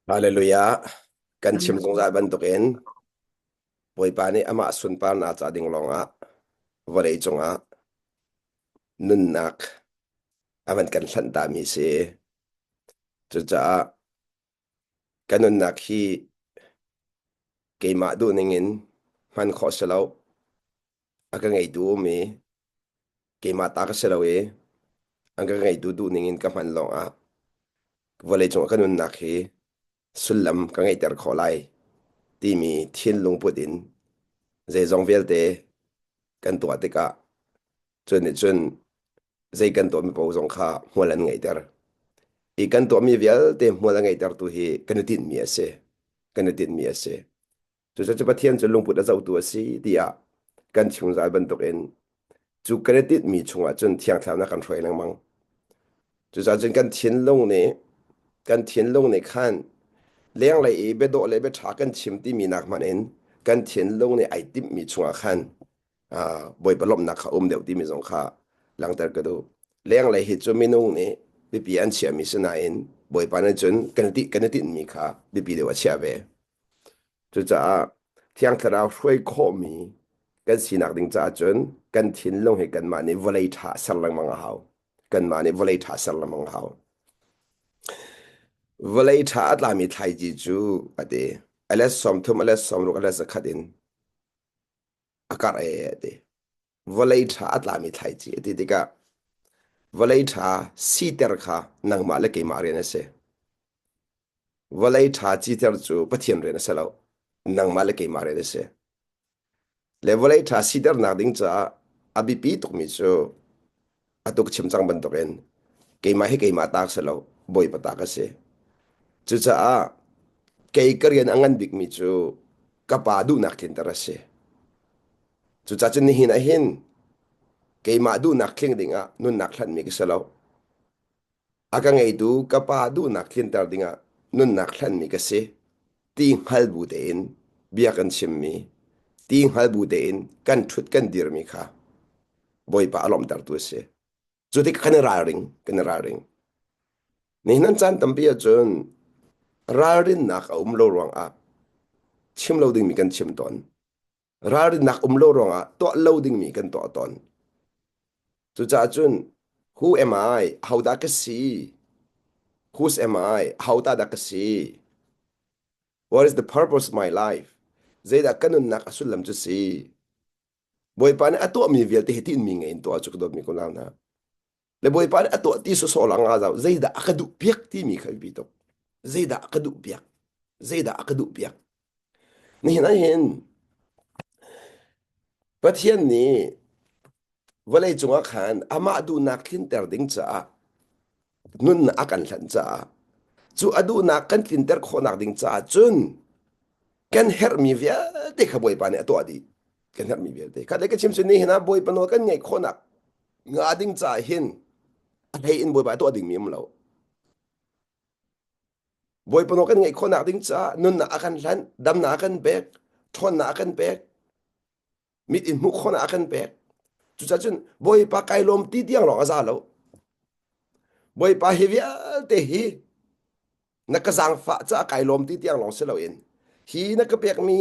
Hallelujah. Kan chim zungzal bantukin Bawipa nih amah sunparnak ca ding lawngah vawlei cungah nunnak a van kan hlanh tami si. Cucaah ka nunnak hi keimah duhning in hman khawh si lo. A ka ngeitu um i keimah ta ka si lo i an ka ngeitu duhning in ka hman lawngah vawleicung ah ka nunnak hi sullam ka ngeihter khawh lai timi thinlung put in zeizong vialte kan tuah tikah cu nih cun zei kan tuahmi paoh zong kha hmual an ngeihter. I kan tuahmi vialte hmual a ngeihtertu hi kan i tinhmi a si. Kan i tinhmi a si. Cucaah Pathian cu lungput a zohtu a si tiah kan chungzal bantukin cu kan i tinhmi chungah cun Thiang Thlarau nih a kan hruai lengmang. Cucaah cun kan thinlung nih kan thinlung nih khan lenglei i biadawh le biaṭha kan chim timi nak hmanh in kan thinlung nih ai timhmi chungah khan Bawipa lawmhnak kha um deuh timi zong kha langhter ka duh. Lenglei hi cu minung nih biapi an chiahmi si nain Bawipa nih cun kan i kan i tinhmi kha biapi deuh a chiah ve. Cucaah Thiang Thlarau hruai khawhmi kan sinak ding caah cun kan thinlung hi kanmah nih vawlei ṭha ser lengmang a hau. Kanmah nih vawlei ṭha ser lengmang a hau. Vawlei ṭha a tlami thlaici cu a ti. A let 30, a let 60, a let 100 in a karh e a ti. Vawlei ṭha a tlami thlaici a ti tikah vawlei ṭha siter kha nangmah le keimah rian a si. Vawlei ṭha citer cu Pathian rian a si lo. Nangmah le keimah rian a si. Le vawlei ṭha siternak ding caah a biapi tukmi cu atu ka chim cang bantukin keimah hi keimah ta si lo, Bawipa ta ka si. Cucaah kei ka rian a ngan bikmi cu ka pa duhnak tlinter a si. Cucaah cun nihin ah hin keimah duhnak tling dingah nunnak hlanhmi ka si lo. A ka ngeitu ka pa duhnak tlinter dingah nunnak hlanhmi ka si ti hngal bu tein bia kan chimmi, ti hngal bu tein kan ṭhut kan dirmi kha Bawipa a lawmhtertu a si. Cu tikah kan i ralring, kan i ralring. Nihin an caan tampi ahcun ralrinnak a um lo ruangah chim lo dingmi kan chim tawn. Ralrinnak um lo ruangah tuah lo dingmi kan tuah tawn. Cucaah cun who am I? Ahodah ka si? Whose am I? Ahodah dah ka si? What is the purpose of my life? Zeidah ka nunnak a sullam cu si? Bawipa nih a tuahmi vialte hi tinmi ngei in tuah cu ka dawtmi kunau hna. Le Bawipa nih a tuah ti sawsawh lang ah zau zeidah a ka duh piak timi kha biapi tuk. Zeidah a ka duh piak? Zeidah a ka duh piak? Nihin ah hin Pathian nih vawlei cungah khan amah duhnak tlinter ding caah nunnak a kan hlanh caah cu a duhnak kan tlinter khawhnak ding caah cun kan herhmi vialte kha Bawipa nih a tuah dih. Kan herhmi vialte. Khat le ka chim cu nihin ah Bawipa nawl kan ngaih khawhnak nga ding caah hin a hlei in Bawipa tuah dingmi um lo. Bawipa nawl kan ngaih khawhnak ding caah nunnak a kan hlanh, damnak a kan pek, ṭhawnnak a kan pek, mit in hmuh khawhnak a kan pek. Cucaah cun Bawipa kai lawm ti tiang lawng a za lo. Bawipa hi vialte hi na ka zaangfah caah kai lawm ti tiang lawng si loin hi na ka pekmi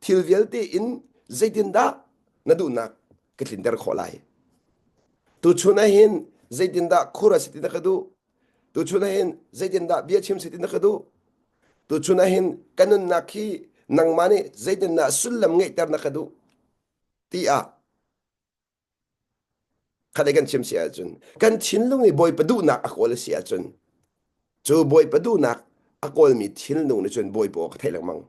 thil vialte in zeitindah na duhnak ka tlinter khawh lai tuchun ah hin zeitindah khur a si ti na ka duh tuchun ah hin zeitindah bia chim si ti na ka duh tuchun ah hin ka nunnak hi nangmah nih zeitindah sullam ngeihter na ka duh tiah Khat kan chim si ahcun kan thinlung i Bawipa duhnak a kawl a si ahcun cu Bawipa duhnak a kawlmi thinlung nih cun Bawipa aw ka theih lengmang.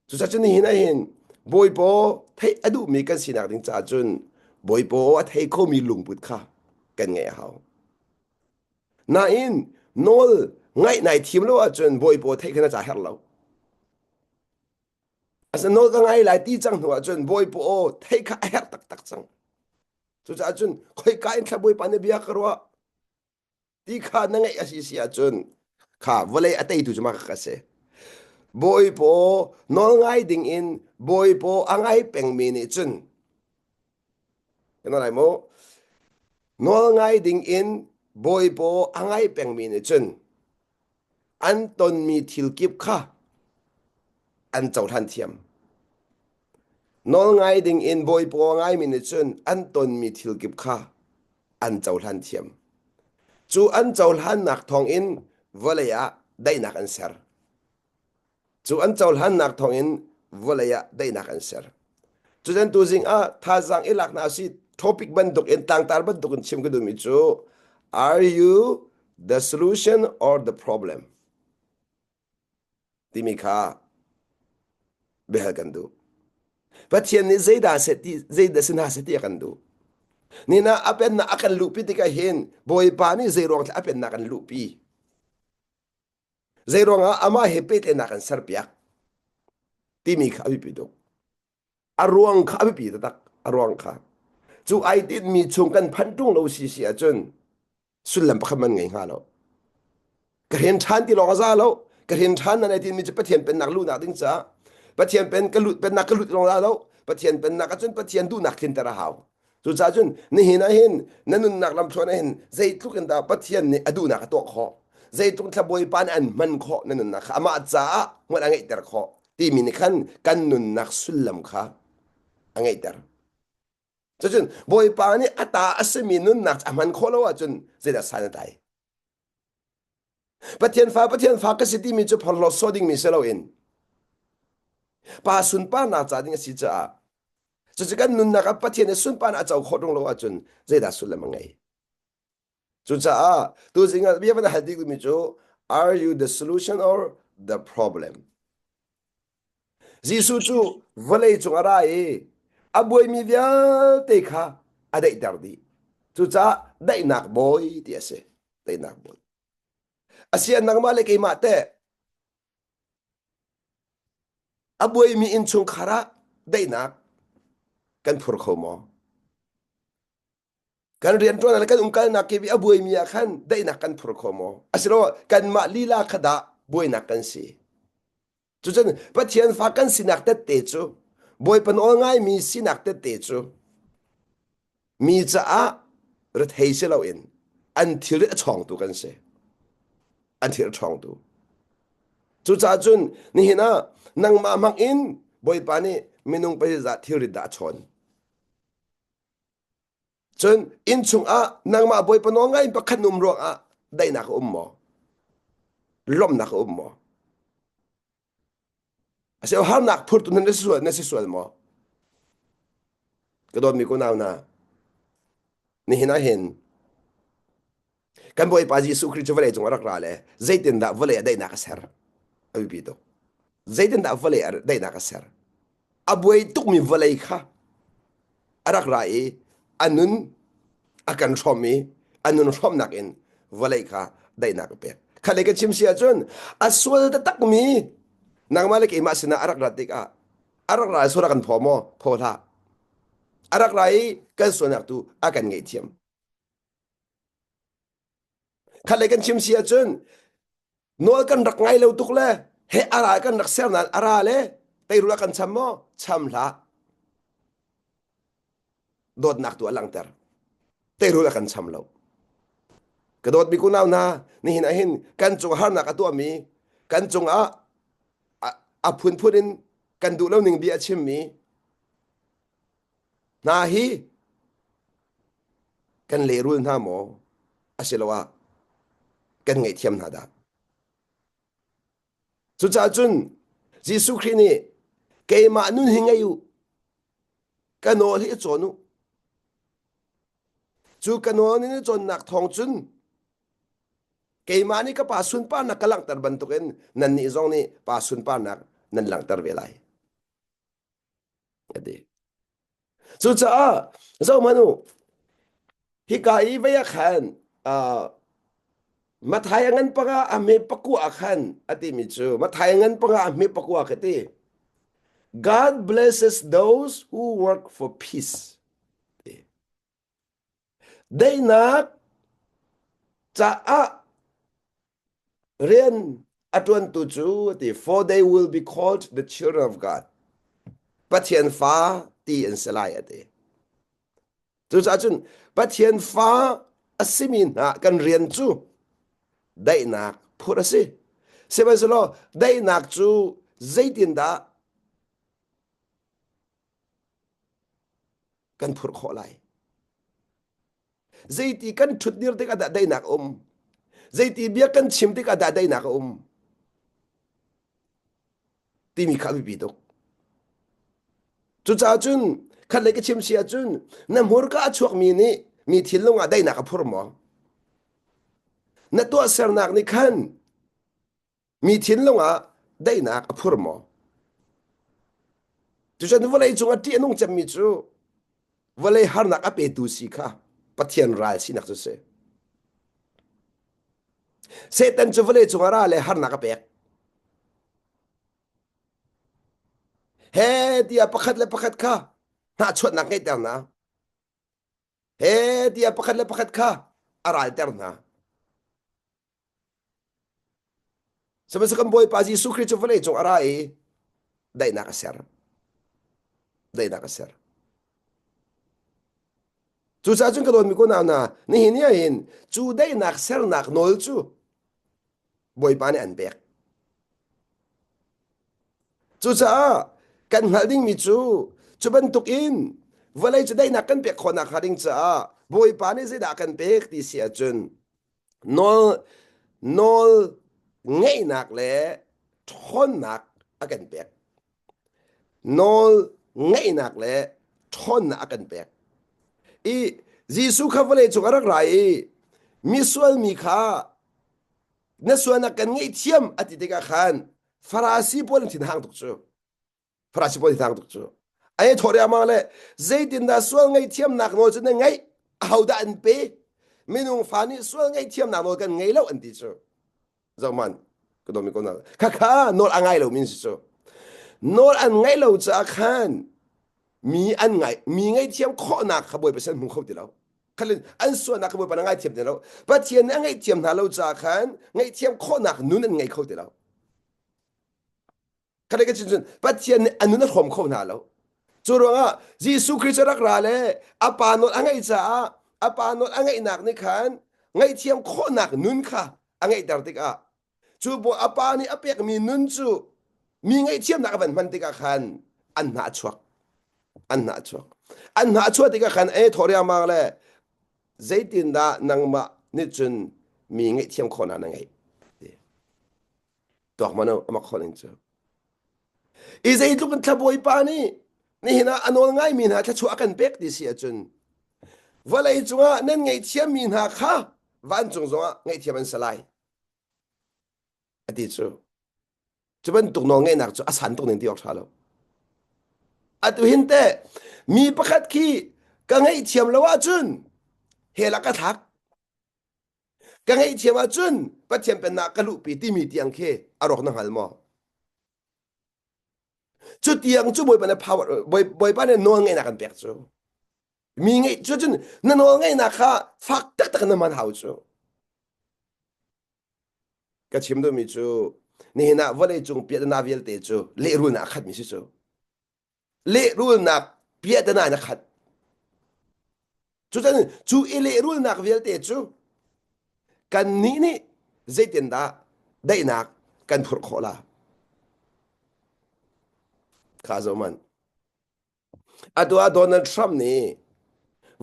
Cucaah cun nihin ah hin Bawipa aw theih a duhmi kan sinak ding caah cun Bawipa aw a thei khomi lungput kha kan ngeih a hau. Nain nawl ngaih nai thim lo ahcun Bawipa aw theih kha na ca herh lo. Asa nawl ka ngai lai ti cang hnu ahcun Bawipa aw theih kha a herh taktak cang. Cucaah cun khoika in thla Bawipa nih bia ka ruah ti kha na ngaih a si si ahcun kha vawlei a teitu cu mah ka si. Bawipa aw nawl ngai ding in Bawipa aw a ngai pengmi nih cun Kan lai mu nawl ngai ding in Bawipa aw a ngai pengmi nih cun. an tonmi thil kip kha an cohlan thiam. Nawlngai ding in bawipa aw ngaimi nih cun an tonmi thil kip kha an cohlan thiam. Cu an cohlannak thawngin vawlei ah daihnak an ser. Cu an cohlannak thawngin vawlei ah daihnak an ser. Cucan tuzing ah thazaang i lak hna usih topic bantuk in tlangtar bantuk in chim ka duhmi cu are you the solution or the problem timi kha biahal kan duh. Pathian nih zeidah seh ti zeidah si hna seh ti a kan duh. Nina a pennak a kan luhpi tikah hin Bawipa nih zei ruang a pennak kan luhpi. Zei ruangah amah he pehtlaihnak kan serpiak timi kha a biapi tuk. A ruang kha a biapi taktak. A ruang kha. Cu ai tinhmi chung kan phanh ṭung lo si si ahcun sullam pakhat man ngei hnga lo. Ka hren ṭhan ti lawng a za lo. Ka hren ṭhan nan ai tinhmi cu Pathian pennak luhnak ding caah Pathian pen ka lut pennak ka lut lawng la lo. Pathian pennak ahcun Pathian duhnak tlinter a hau. Cucaah cun nihin ah hin na nunnak lamthluan ah hin zeitluk in dah Pathian nih a duhnak a tuah khawh, zeitluk thla Bawipa nih an hman khawh na nunnak kha amah caah hmual a ngeihter khawh timi nih khan kan nunnak sullam kha a ngeihter. Cucun Bawipa nih a ta a simi nunnak a hman khawh lo ahcun zeidah san a tlai? Pathian fa Pathian fa ka si timi cu phorhlawt sawh dingmi si loin pa sunparnak ca ding a si caah cucu kan nunnak ah Pathian nih sunparnak a co khawh ṭung lo ahcun zeidah sullam a ngei? Cucaah tuzing ah bia van hal dingmi cu are you the solution or the problem? Jesuh cu vawlei cung a ra i a buaimi vialte kha a daihter dih. Cucaah daihnak bawi ti a si. Daihnak bawi. Asiah nangmah le keimah teh a buaimi innchungkhar ah daihnak kan phur kho maw? Kan rianṭuan le kan umkalnak kip i a buaimi ah khan daihnak kan phur kho maw? Asiloah kanmah lila kha dah buainak kan si. Cucun Pathian fa kan sinak tette cu Bawipa nawl ngaimi sinak tette cu mi caah rethei si loin an thilrit a chawngtu kan si. An thil a chawngtu. Cucaah cun nihin ah nangmah hmang in Bawipa nih minung pazizah thilrit dah a chawn. Cun innchung ah nangmah Bawipa nawl ngai in pakhat na um ruangah daihnak a um maw? Lawmhnak a um maw? Asi harnak phurtu na si sual na si sual maw? Ka dawtmi kunau hna, nihin ah hin Kan Bawipa Jesuh Khrih cu vawlei cung a rak ra le zeitindah vawlei ah daihnak a ser? A biapi tuk. Zeitindah vawlei ah daihnak a ser? A buai tukmi vawlei kha a rak ra i a nun a kan hrawm i a nun hrawmnak in vawlei kha daihnak a pek. Khalei ka chim si ahcun a sual taktakmi nangmah le keimah sinah a rak rat tikah a rak ra i sual a kan phaw maw? Phaw hlah. A rak ra i kan sualnak tu a kan ngaihthiam. Khatlei kan chim si ahcun nawl kan rak ngai lo tuk le he a ra kan rak ser nain a ra le teirul a kan cham maw? Cham hlah. Dawtnak tu a langhter. Teirul a kan cham lo. Ka dawtmi kunau hna, nihin ah hin kan cung harnak a tuahmi, kan cungah a phunphun in kan duh lo ning bia a chimmi Hna hi kan lehrul hna maw asiloah kan ngaihthiam hna dah? Cucaah cun Jesuh Khrih nih keimah nun hi ngei u, ka nawl hi i cawn u. Cu ka nawl in i cawnnak thawng cun keimah nih ka pa sunparnak ka langhter bantukin nannih zong nih pa sunparnak nan langhter ve lai. A ti. Cucaah zohhmanh u, hika i vei ah khan uh, Mathai a ngan panga a hme pakua ah khan a timi cu Mathai a ngan panga a hme pakua ka ti. God blesses those who work for peace. Daihnak caah rian a ṭuantu cu a ti for they will be called the children of God. Pathian fa ti an si lai a ti. Cucaah cun Pathian fa a simi hna kan rian cu daihnak phur a si. Sihmanhsehlaw daihnak cu zeitindah kan phurh khawh lai? Zeiti kan ṭhutdir tikah dah daihnak a um? Zeiti bia kan chim tikah dah daihnak a um? Timi kha a biapi tuk. Cucaah cun khatlei ka chim si ahcun na hmurka a chuakmi nih mi thinlung ah daihnak a phur maw? Na tuahsernak nih khan mi thinlung ah daihnak a phur maw? Cucun vawlei cung ah ṭih a nung cemmi cu vawlei harnak a petu si kha Pathian ral sinak cu si. Satan cu vawlei cung ah ra le harnak a pek. He tiah pakhat le pakhat kha hnahchuahnak ngeihter hna. He tiah pakhat le pakhat kha a ralter hna. Sihmanhsehlaw kan Bawipa Jesuh Khrih cu vawlei cung a ra i daihnak a ser. Daihnak a ser. Cucaah cun ka dawtmi ko hna, nihin ni ah hin cu daihnak sernak nawl cu Bawipa nih an pek. Cucaah kan hngalh dingmi cu cu bantuk in vawlei cu daihnak kan pek khawhnak hnga ding caah Bawipa nih zeidah kan pek ti si ahcun nawl nawl ngeihnak le ṭhawnnak a kan pek. Nawl ngeihnak le ṭhawnnak a kan pek. I Jesuh kha vawlei cung a rak ra i misual mi kha na sualnak kan ngaihthiam a ti tikah khan Farasi pawl an thinhang tuk cu. Farasi pawl thinhang tuk cu. Ai thawh riangmang le zeitindah sual ngaihthiamnak nawl cu na ngeih? Ahodah an pe? Minung fa nih sual ngaihthiamnak nawl kan ngei lo an ti cu. Zohman ka domi ko na. Khakha nawl a ngai lo min si cu. Nawl an ngaih lo caah khan mi an ngai mi ngaihthiam khawhnak kha Bawipa sin hmu kho ti lo. Khalin an sualnak kha Bawipa na ngaithiam ti lo. Pathian nih a ngaihthiam hna lo caah khan ngaihthiam khawhnak nun an ngei kho ti lo. Khalin ka chin cun Pathian nih a nun a hrawm kho hna lo. Cu ruangah Jesuh Khrist cu rak ra le a pa nawl a ngeih caah a pa nawl a ngeihnak nih khan ngaihthiam khawhnak nun kha a ngeihter tikah cu a pa nih a pekmi nun cu mi ngaihthiamnak a van hman tikah khan an hna a chuak an hna a chuak an hna a chuah tikah khan e thaw riangmang le zeitindah nangmah nih cun mi ngaihthiam khawhnak na ngeih tuak man amak khawh ning cu i zeitluk in thlabawipa nih nihin ah a nawl ngaimi hna thluachuah a kan pek ti si ahcun vawlei cungah nan ngaihthiammi hna kha vancung zongah ngaihthiam an si lai a ti cu cu bantuk nawl ngeihnak cu a san tuk ning ti awk ṭha lo atu hin te mi pakhat khi ka ngaihthiam lo ahcun hell ah ka thlak ka ngaihthiam ahcun Pathian pennak ka luhpi timi tiang khi a rawk na hngal maw cu tiang cu Bawipa nih power Bawipa nih nawl ngeihnak kan pek cu mi ngeih cu cun na nawl ngeihnak kha fak taktak na man hau cu Ka chim duhmi cu nihin ah vawleicung piahtana vialte cu lehrulnak a khatmi si cu. Lehrulnak piahtana in a khat. Cucun cu i lehrulnak vialte cu kannih nih zeitindah daihnak kan phurh khawh la? Kha zohmanh. Atu ah Donald Trump nih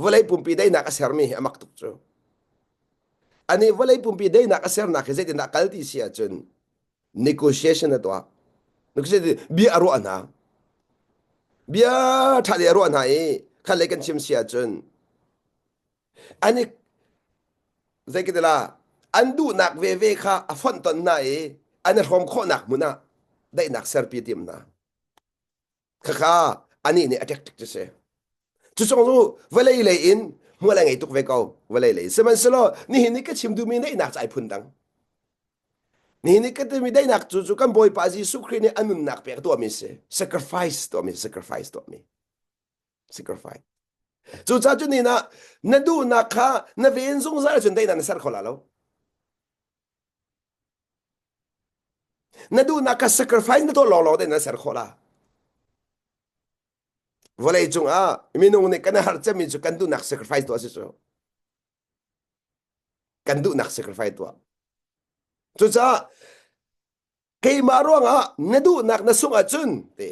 vawlei pumpi daihnak a sermi hi a mak tuk cu. Ani vawlei pumpi daihnak a sernak hi zeitindah kal ti si ahcun negotiation a tuah. Negotiation bia a ruah hna. Bia ṭha a ruah hna i khat lei kan chim si ahcun ani zei ka ti la an duhnak veve kha a fonh ton hna i an i hrawm khawhnak hmun ah daihnak serpi a tim hna. Khakha anih nih a ṭekṭek cu si. Cucung cu vawlei lei in hmual a ngei tuk ve ko vawlei lei. Sihmanhsehlaw nihin ni ka chim duhmi daihnak cu ai phun dang. Nihin ni ka timi daihnak cu cu kan Bawipa Jesuh Khrih nih a nunnak pek tuahmi si. Sacrifice tuahmi, sacrifice tuahmi. Sacrifice. Cucaah cu ni na na duhnak kha na ven zungzal ahcun daihnak na ser kho la lo. Na duhnak kha sacrifice na tuah lawnglawng te na ser khawh la. Vawlei cungah minung nih kan har cemmi cu kan duhnak sacrifice tuah si cu. Kan duhnak sacrifice tuah. Cucaah Keimah ruangah na duhnak na sungh ahcun ti.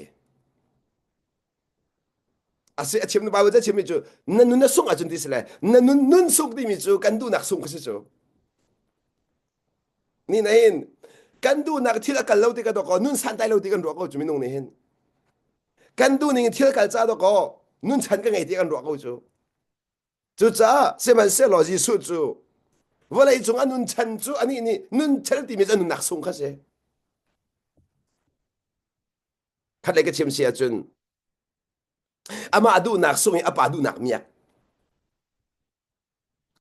A si a chim Bible ca chimmi cu na nun na sungh ahcun ti si le na nun nun sungh timi cu kan duhnak sungh kha si cu. Ni na hin kan duhnak thil a kal lo ti ka dawk nun san tai lo ti kan ruah ko cu minung nih hin. Kan duh ning in thil kal ca dawk nun chan ka ngei ti kan ruah ko cu. Cucaah sihmanhsehlaw Jesuh cu vawlei cung a nun chan cu anih nih nun chan timi cu a nunnak sung kha si. Khat lei ka chim si ahcun amah duhnak sung i a pa duhnak miak.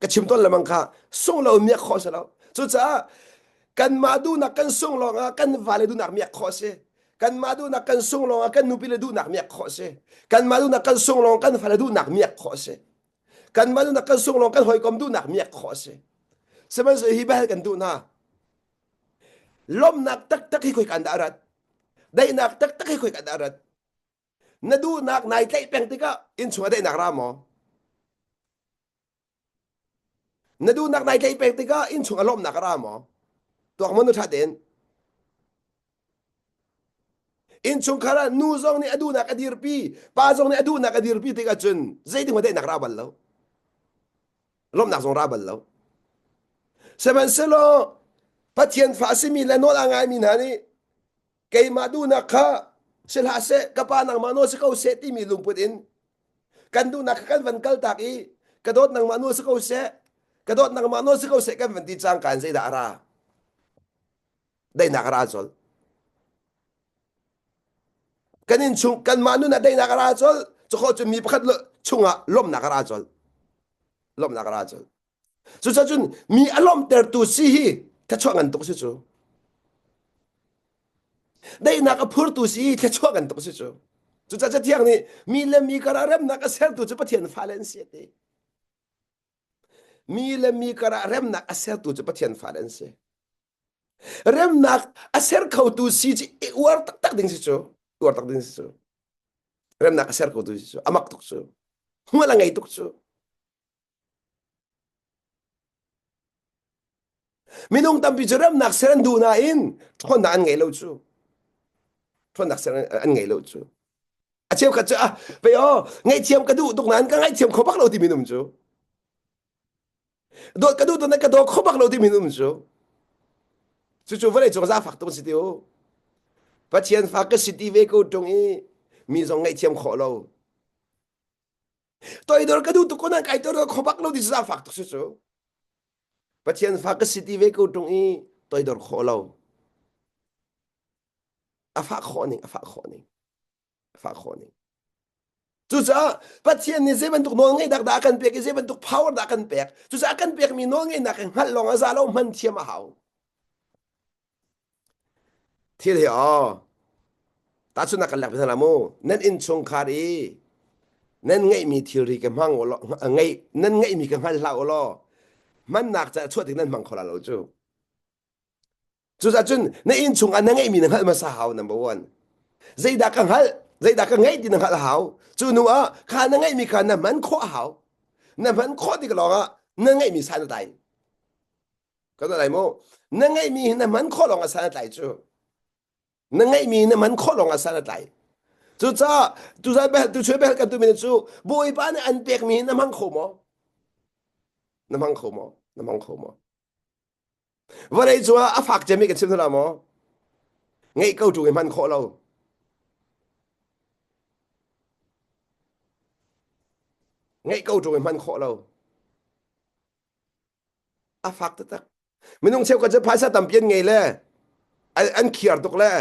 Ka chim tawn lemang kha sung lo miak khawh si lo. Cucaah kanmah duhnak kan sung lawngah kan vale duhnak miak khawh si. Kanmah duhnak kan sung lawngah kan nupile duhnak miak khawh si. Kanmah duhnak kan sung lawng kan fale duhnak miak khawh si. Kanmah duhnak kan sung lawng kan hawikom duhnak miak khawh si. Sihmanhsehlaw hi bel kan duh hna. Lawmhnak taktak hi khoika dah a rat? Daihnak taktak hi khoika dah a rat? Na duhnak nai tlaih peng tikah innchung ah daihnak ra maw? Na duhnak nai tlaih peng tikah innchung a lawmhnak a ra maw? Tuak maw nu ṭha tein? Innchungkhar ah nu zong nih a duhnak a dirpi, pa zong nih a duhnak a dirpi tikah cun zeitin hmanh daihnak ra bal lo. Lawmhnak zong ra bal lo. Sihmanhsehlaw Pathian fa a simi le nawl a ngaimi hna nih keimah duhnak kha si hlah seh, ka pa nangmah nawl si ko seh timi lungput in kan duhnak kha kan van kaltak i ka dawt nangmah nawl si ko seh ka dawt nangmah nawl si ko seh kan van ti cangka in zeidah a ra daihnak a ra colh kan in chung kanmah nun ah daihnak a ra colh cukhawh cu mi pakhat chungah lawmhnak a ra colh lawmhnak a ra colh Cucacun mi a lawmhtertu si hi thluachuah ngan tuk si cu. Daihnak a phurtu si hi thluachuah ngan tuk si cu. Cucaah Cathiang nih mi le mi karah remnak a sertu cu Pathian fale an si a ti. Mi le mi karah remnak a sertu cu Pathian fale an si. Remnak a ser khotu si cu i uar taktak ding si cu. Uar tak ding si cu. Remnak a ser khotu si cu. A mak tuk cu. Hmual a ngei tuk cu. Minung tampi cu remnak ser an duh nain ṭhawnnak an ngei lo cu. Ṭhawnnak ser an ngei lo cu. A cheukhat cu ah vei aw ngaihthiam ka duh tuk nain ka ngaihthiam kho bak lo ti minung cu. Dawt ka duh tuk nain ka daw kho bak lo ti minung cu. Cucu vawlei cung zaangfak tuk si ti u. Pathian fa ka si ti ve ko ṭung i mi zong ngaihthiam khawh lo. Toidor ka duh tuk ko nain kai toidor kho bak lo ti cu zaangfak tuk si cu. Pathian fa ka si ti ve ko ṭung i toidor khawh lo. A fah khawh ning, a fah khawh ning, a fah khawh ning. Cucaah Pathian nih zei bantuk nawlngeihnak dah a kan pek i zei bantuk power dah a kan pek. Cucaah a kan pekmi nawlngeihnak hi hngalh lawng a za lo hman thiam a hau. Thil hi aw tahchunhnak kan lak hna mu nan innchungkhar i nan ngeihmi thilri ka hmang u law ngeih nan ngeihmi ka hngal hlah u law hmannak ca chuah tik nan hmang kho la lo cu cucaah cun na innchung ah na ngeihmi na hngalh hmasa hau number one zeidah ka hngalh zeidah ka ngeih ti na hngalh hau cu hnu ah kha na ngeihmi kha na hman khawh a hau na hman khawh tik lawngah na ngeihmi san a tlai Kan lai mu. Na ngeihmi hi na hman khawh lawng ah san a tlai cu. Na ngeihmi na hman khawh lawng ah san a tlai. Cucaah tuzan behel tuchun behel kan tumi cu Bawipa nih an pekmi hi na hmang kho maw? Na hmang kho maw? Na hmang kho maw? Vawlei cungah a fak cemmi kan chim hna maw? Ngeih ko ṭung i hman khawh lo. Ngeih ko ṭung i hman khawh lo. A fak taktak. Minung cheukhat cu phaisa tampi an ngei le an khiar tuk le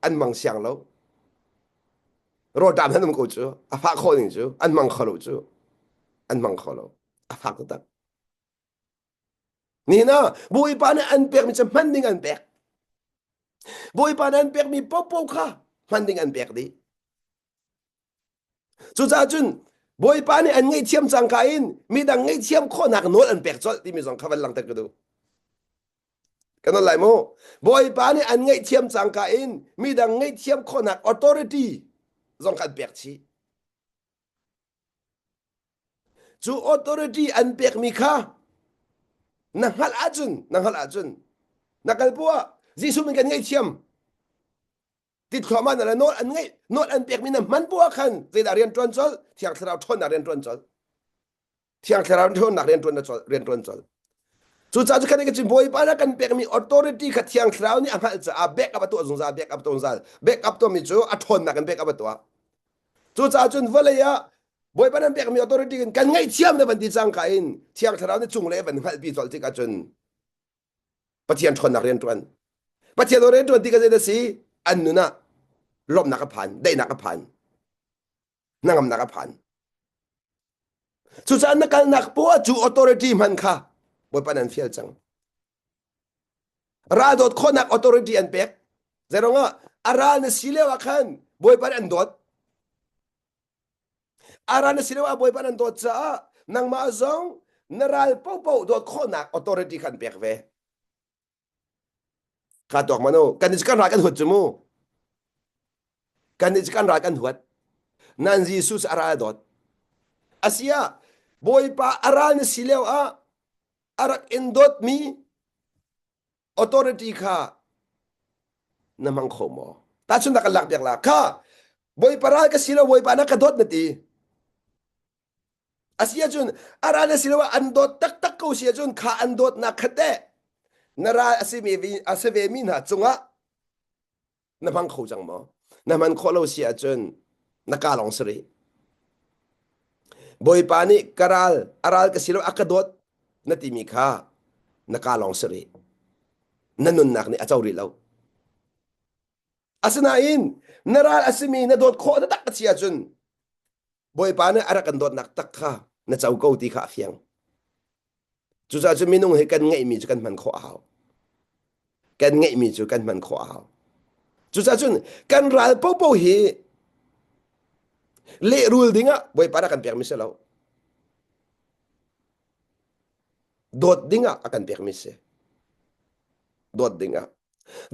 an mang siang lo. Rawlṭam han um ko cu. A fah khawh ning cu. An mang kho lo cu. An mang kho lo. A fak taktak. Nihin ah Bawipa nih an pekmi cu hman ding an pek. Bawipa nih an pekmi popo kha hman ding an pek dih. Cucaah cun Bawipa nih an ngaihthiam cangka in midang ngaihthiam khawhnak nawl an pek colh timi zong kha van langhter ka duh. Kan nawl lai mu. Bawipa nih an ngaihthiam cangka in midang ngaihthiam khawhnak authority zong kha an pek chih. Cu authority an pekmi kha na hngalh ahcun na hngalh ahcun na kal poah Jesuh min kan ngaihthiam. Ti thluahmah na le nawl an ngeih nawl an pekmi na hman poah khan zeidah rian ṭuan colh? Thiang Thlarau ṭhawnnak rian ṭuan colh. Thiang Thlarau ṭhawnnak rian ṭuan colh rian ṭuan colh. Cucaah cu kan kan Bawipa na kan pekmi authority kha Thiang Thlarau nih a hngalh caah back up a tuah zungzal back up zungzal back up tuahmi cu a ṭhawnnak in back up a tuah. Cucaah cun vawlei ah Bawipa nan pekmi authority in kan ngaihthiam na van ti cangka in Thiang Thlarau nih cunglei a van hngalhpi colh tikah cun Pathian ṭhawnnak rian ṭuan. Pathian rian ṭuan ti ka zei si an nun ah lawmhnak a phan, daihnak a phan, hnangamnak a phan. Cucaah na kalnak poah cu authority hman kha Bawipa nan fial cang. Ral dawt khawhnak authority an pek. Zeirong ah a ral na si lio ah khan Bawipa an dawt. A ral na si lio ah Bawipa an dawt caah nangmah zong na ral popo dawt khawhnak authority khan pek ve. Kha tuak manu kan kan ral kan huat cu mu. Kan nih kan ral kan huat. Nan Jesuh a ral dawt. Asia Bawipa a ral na si lio ah a rak in dawtmi authority kha na hmang kho maw? Tahchunhnak kan lak piak la. Kha Bawipa ral ka si lo Bawipa na ka dawt na ti. A si ahcun a ral na si lo ah an dawt taktak ko si ahcun kha an dawtnak kha teh na ral a si mi a si ve mi hna cungah na hmang kho cang maw? Na hman khawh lo si ahcun na ka lawng si rih. Bawipa nih ka ral a ral ka si lo a ka dawt na timi kha na ka lawng si rih. Na nunnak nih a co rih lo. Asinain na ral a simi na dawt khawh taktak a si ahcun Bawipa nih a rak kan dawtnak tak kha na co ko ti kha a fiang. Cucaah cu minung hi kan ngeihmi cu kan hman khawh a hau. Kan ngeihmi cu kan hman khawh a hau. Cucaah cun kan ral popo hi lehrul dingah Bawipa rak kan pekmi si lo. Dawt dingah a kan pekmi si. Dawt dingah.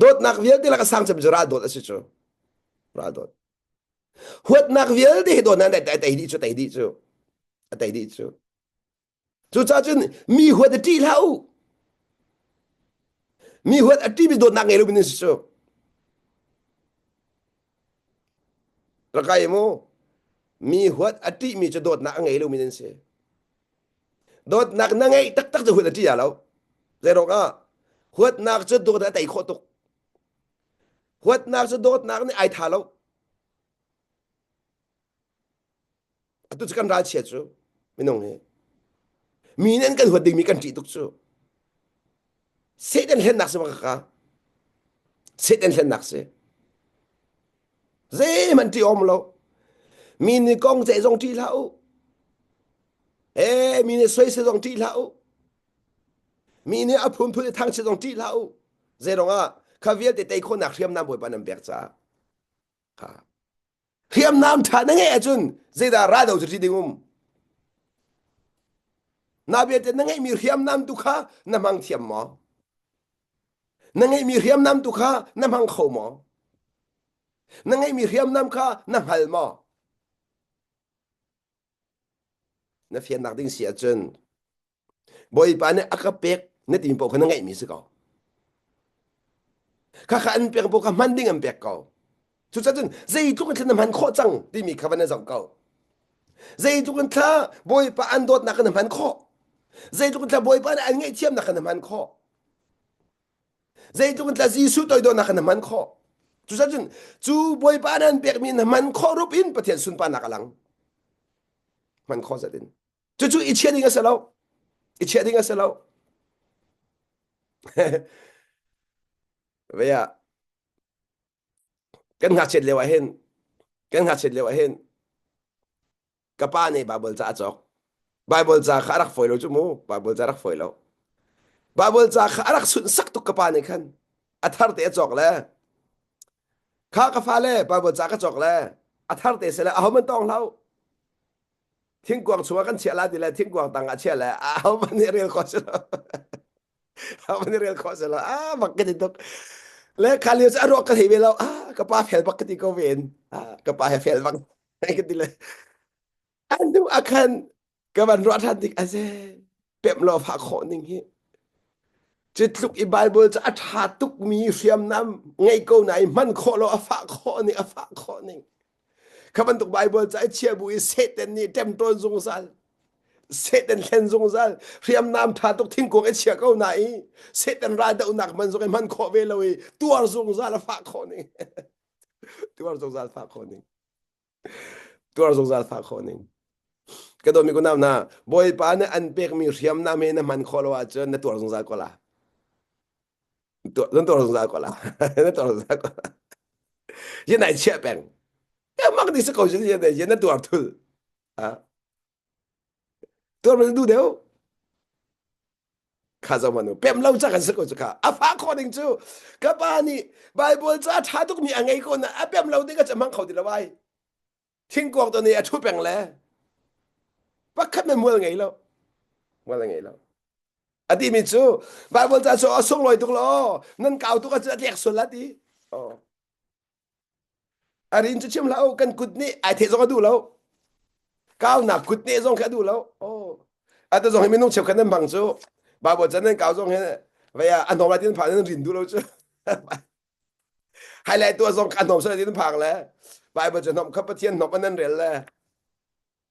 Dawtnak vialte lak a sang cem cu ral dawt a si cu. Ral dawt. Huatnak vialte hi dawtnak a tei dih cu, tei dih cu. A tei dih cu. Cucaah cun mi huat a ṭih hlah u. Mi huat a ṭihmi dawtnak ngei lomi nan si cu. Rakai mu. Mi huat a ṭihmi cu dawtnak a ngei lomi nan si. Dawtnak na ngeih taktak cu huat a ṭih lo. Zeiruang ah huatnak cu dawt a tei khawh tuk. Huatnak cu dawtnak nih ai tha lo. Atu cu kan ralchia cu minung hi mi nih an kan huat dingmi kan ṭih tuk cu. Satan hlennak si ka Satan hlennak si. Zeihmanh ṭih awm lo. Mi nih kong ceih zong ṭih hlah u. Eh, mi nih soisel zong ṭih hlah u. Mi nih a phunphun i thangchiat zong ṭih hlah u. Zeirong ah kha vialte tei khawhnak hriamnam Bawipa nan pek caah. Kha. Hriamnam ṭha na ngeih ahcun zeidah raldo cu ṭih ding um? Na vialte na ngeihmi hriamnam tu kha na hmang thiam maw? Na ngeihmi hriamnam tu kha na hmang kho maw? Na ngeihmi hriamnam kha na hngal maw? Na fiannak ding si ahcun Bawipa nih a ka pek na timi paoh kha na ngeihmi si ko. Khakha an pek paoh kha hman ding an pek ko. Cucaah cun zeitluk in thla na hman khawh cang timi kha van na zoh ko. Zeitluk in thla Bawipa an dawtnak kha na hman khawh. Zeitluk in thla Bawipa nih an ngaihthiamnak kha na hman khawh. Zeitluk in thla Jesuh toidawnak kha na hman khawh. Cucaah cun cu Bawipa nih an pekmi na hman khawh rup in Pathian sunparnak a lang. Hman khawh zat in. Cucu i chiah ding a si lo. I chiah ding a si lo. Vea kan ngakchiat lio ah hin kan ngakchiat lio ah hin ka pa nih Bible ca a cawk. Bible ca kha a rak fawi lo cu mu. Bible ca a rak fawi lo. Bible ca kha a rak sunhsak tuk ka pa nih khan a thar te a cawk le kha ka fale Bible ca ka cawk le a thar te se le ahohmanh tawng hlah u. Thingkuang chungah kan chiah la ti le thingkuang tang ah chiah le ahohmanh nih rel khawh si lo. Ahohmanh nih rel khawh si lo. Ah bak ka ti tuk. Le kha lio cu a ruak ka thei ve lo. Ah ka pa fel bak ka ti ko ven. Ah ka pa he fel bak ka ti le. An hnu ah khan ka van ruah ṭhan tik aze pemh lo fah khawh ning hi. Cu tluk i Bible cu a ṭha tukmi hriamnam ngei ko nain hman khawh lo a fah khawh ning a fah khawh ning. Kha bantuk Bible ca i chia bu i Satan nih ṭemṭawn zungzal Satan thlen zungzal hriamnam ṭha tuk thingkung i chia ko na i Satan raldohnak man zong i hman khawh ve lo i tuar zungzal a fah khawh ning. Tuar zungzal fah khawh ning. Tuar zungzal fah khawh ning. Ka dawmi kunau hna, Bawipa nih an pekmi hriamnam hi na hman khawh lo ahcun na tuar zungzal ko la. Na tuar zungzal ko la. Na tuar zungzal ko la. Yin ai chiah peng. Ya mak di se ko si yin yin na tuar thul. Ha. Tuar man du deu. Kha zo manu pem lo cha kan se ko chu kha. A fa kho ding chu ka pa nih Bible ca tha tuk mi a ngei ko na a pem lo ding ka chamang kho ti lo ai. Thingkuak to nih a thu peng le pakhat men mual ngei lo. Mual ngei lo. A ti mi cu Bible ca cu a sunglawi tuk lo nan kau tuk ahcun a tlek sual la ti. Oh. A rin cu chim hlah u kan kut nih ai theh zong a duh lo. Kaunak kut nih zong khi a duh lo. Oh. Atu zong hi minung cheukhat nan hmang cu Bible ca nan kau zong hi vei ah a hnawm lai ti nan phang nan rin duh lo cu. Highlight tuah zong kha a hnawm sual ti nan phang le Bible cu hnawm kha Pathian hnawm an nan rel le.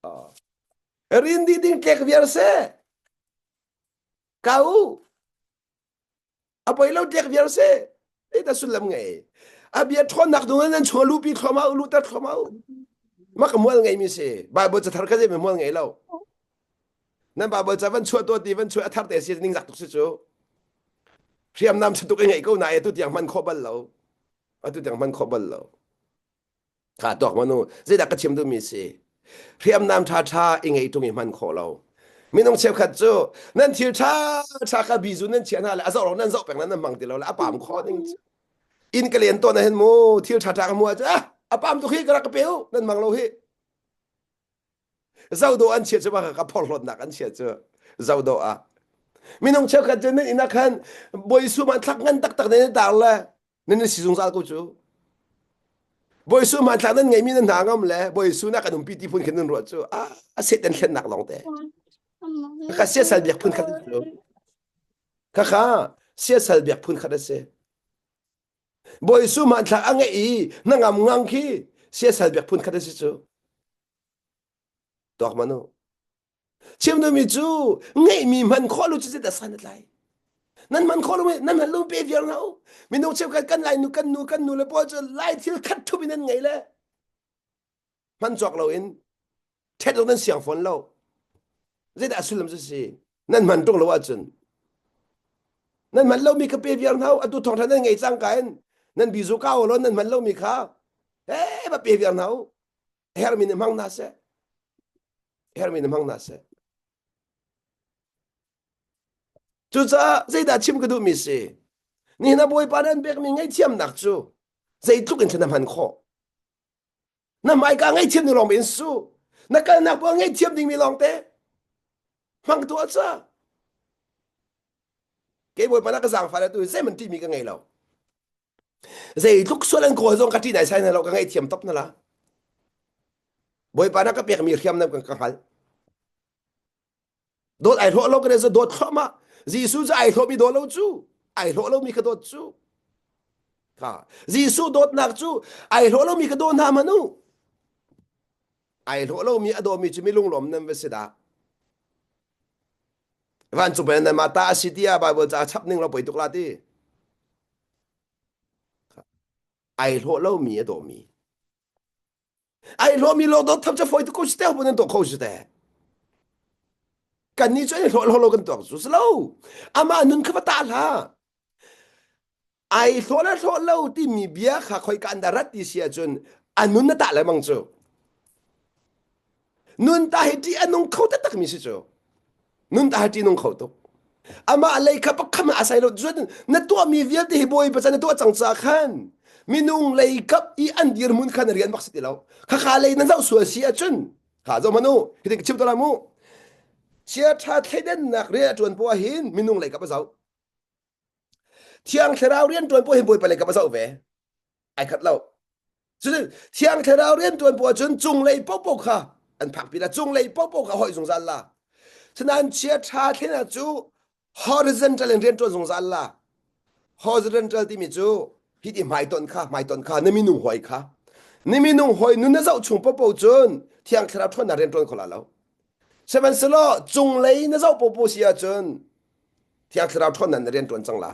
Oh. Rin dih ding tlek viar seh. Kau a poi lo tlek viar seh. Ei ta sullam ngei. A bia ṭhawnnak dung in nan chung lupi thluahmah u luter thluahmah u. Mak mual ngei mi si. Bible cathar kha zei mual ngei lo. Nan Bible ca van chuah tuah ti van chuah a thar te si ningzak tuk si cu. Hriamnam tuk i ngeih ko na atu tiang hman khawh bal lo. Atu tiang hman khawh bal lo. Kha tuak manu zeidah ka chim duhmi si. Hriamnam ṭha ṭha i ngeih ṭung i hman khawh lo. Minung cheukhat cu nan thil ṭha ṭha kha bizu nan chiah hna le a zoh nan zoh peng nan hmang ti lo le a pam khawh ding cu. Inn ka len tawn ah hin mu thil ṭha ṭha ka hmu ahcun ah a pam tuk hi ka rak ka pe u nan hmang lo hi. Zodo an chia cu bak ka phorhlawtnak an chia cu zodo ah. Minung cheukhat cu nan inn ah khan Bawi Jesuh hmanthlak ngan taktak nan i tar le nan i si zungzal ko cu. Bawi Jesuh hmanthlak nan ngeimi nan hna ngam le Bawi Jesuh na kan umpi ti phun khin nan ruah cu a a Satan thlennak lawng te. Kha siasal biak phun khat cu. Khakha siasal biak phun khat a si. Bawi Jesuh hmanthlak a ngeih i na ngam ngang khi siasal biak phun khat a si cu. Tuak man u. Chim duhmi cu ngeihmi hman khawh lu cu dah san a tlai. Nan hman khawh lu nan hman lu pe viar hna u. Minung cheukhat kan lai nu kan nu kan nu le pawl cu lai thil khat thup in nan ngei le hman cawk lo in ṭhet lo nan siang fawn lo. Zeidah sullam cu si? Nan hman ṭung lo ahcun nan hman lomi kha pe viar hna u. Atu thawngṭha nan ngei cangka in nan bizu kau lo nan hman lomi kha he va pe viar hna u. Hermi nih hmang hna seh. Hermi nih hmang hna seh. Cucaah zeidah chim ka duhmi si? Nihin ah Bawipa nih an pekmi ngaihthiamnak cu zeitluk in na hman khawh. Na hmaika ngaihthiam ding lawng in su. Na kalnak paoh ngaihthiam dingmi lawng te. Hmang tuah ca. Kei Bawipa na ka zaangfah le tu zeihmanh ṭihmi ka ngei lo. Zeitluk sual an kawl zong ka ṭih nai sai na lo ka ngaihthiam top na la. Bawipa na ka pekmi hriamnam kan ka hngal. Dawt ai hlawh lo ka cu dawt thluahmah. Jesuh cu ai hlawhmi daw lo cu. Ai hlawh lomi ka dawt cu. Kha. Jesuh dawtnak cu ai hlawh lomi ka daw hna man u. Ai hlawh lomi a dawmi cu mi lunglawm nan va si dah. Vancung pen nan mah ta a si tiah Bible ca chap ning lo poi tuk la ti. Ai hlawh lomi a dawmi. Ai hlawhmi lo dawt tham cu fawi tuk ko si te ho nan tuah kho si te. Kan nih cu ai hlawh lo kan tuak cu si lo. Amah nun kha va tah hlah. Ai hlawh le hlawh lo timi bia kha khoika an dah rat ti si ahcun a nun na tah lengmang cu. Nun ta hi ṭih a nung kho taktak mi si cu. Nun ta hi ṭih nung kho tuk. Amah lei kha pakham a sai lo cun na tuahmi vialte hi bawi pacan na tuah cang ca khan minung lei kap i an dirhmun khan rian bak si ti lo. Khakha lei nan zoh sual si ahcun kha zo manu hitin ka chim to la mu. Chia ṭha thleidannak rian a ṭuan poah hin minung lei kap a zoh. Thiang Thlarau rian ṭuan poah hin Bawipa lei kap a zoh ve. Ai khat lo. Cun Thiang Thlarau rian ṭuan poah cun cunglei popo kha an phakpi la. Cunglei popo kha hoih zungzal la. Sinain chia ṭha thleidannak cu Horizontal in rian ṭuan zungzal la. Horizontal timi cu hiti hmaitonh kha hmaitonh kha na minung hawi kha na minung hawi nun na zoh chung popo cun thiang thlarau ṭhawnnak rian ṭuan kho la lo. Sihmanhsehlaw cunglei na zoh popo si ahcun thiang thlarau ṭhawnnak na rian ṭuan cang la.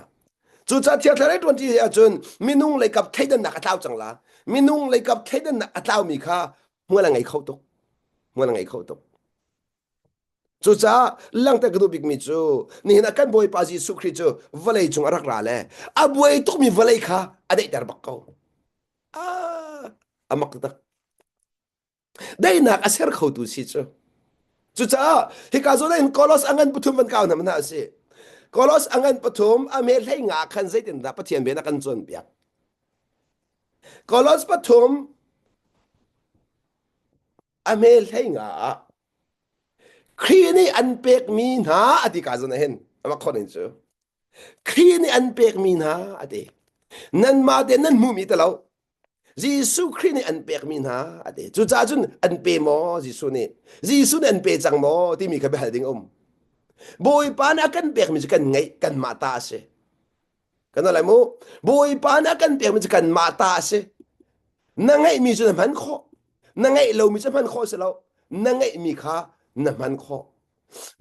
Cucaah thiang thlarau rian ṭuan ti ahcun minung leikap thleidannak a tlau cang la. Minung leikap thleidannak a tlaumi kha hmual a ngei kho tuk. Hmual a ngei kho tuk. Cucaah langhter ka duh bikmi cu nihin ah kan Bawipa Jesuh Khrih cu vawlei cung a rak ra le a buai tukmi vawlei kha a daihter bak ko. Ah, a mak taktak. Daihnak a ser khotu si cu. Cucaah hika zawn ah hin Kolos a ngan pathum van kau hna hna a si. Kolos a ngan pathum a me hlei nga khan zeitindah Pathian bia na kan cawnpiak. Kolos pathum a hme hlei nga ah Khrih nih an pekmi hna a ti ka zon ah hin a khon in cu Khrih nih an pekmi hna a ti nanmah te nan hmuhmi te lo Jesuh Khrih nih an pekmi hna a ti cucaah cun an pe maw Jesuh nih Jesuh nih an pe cang maw timi kha biahal ding um Bawipa nih a kan pekmi cu kan ngeih kanmah ta a si Kan lai mu. Bawipa nih a kan pekmi cu kanmah ta a si. Na ngeihmi cu na hman khawh. Na ngeih lomi cu hman khawh si lo. Na ngeihmi kha na hman khawh.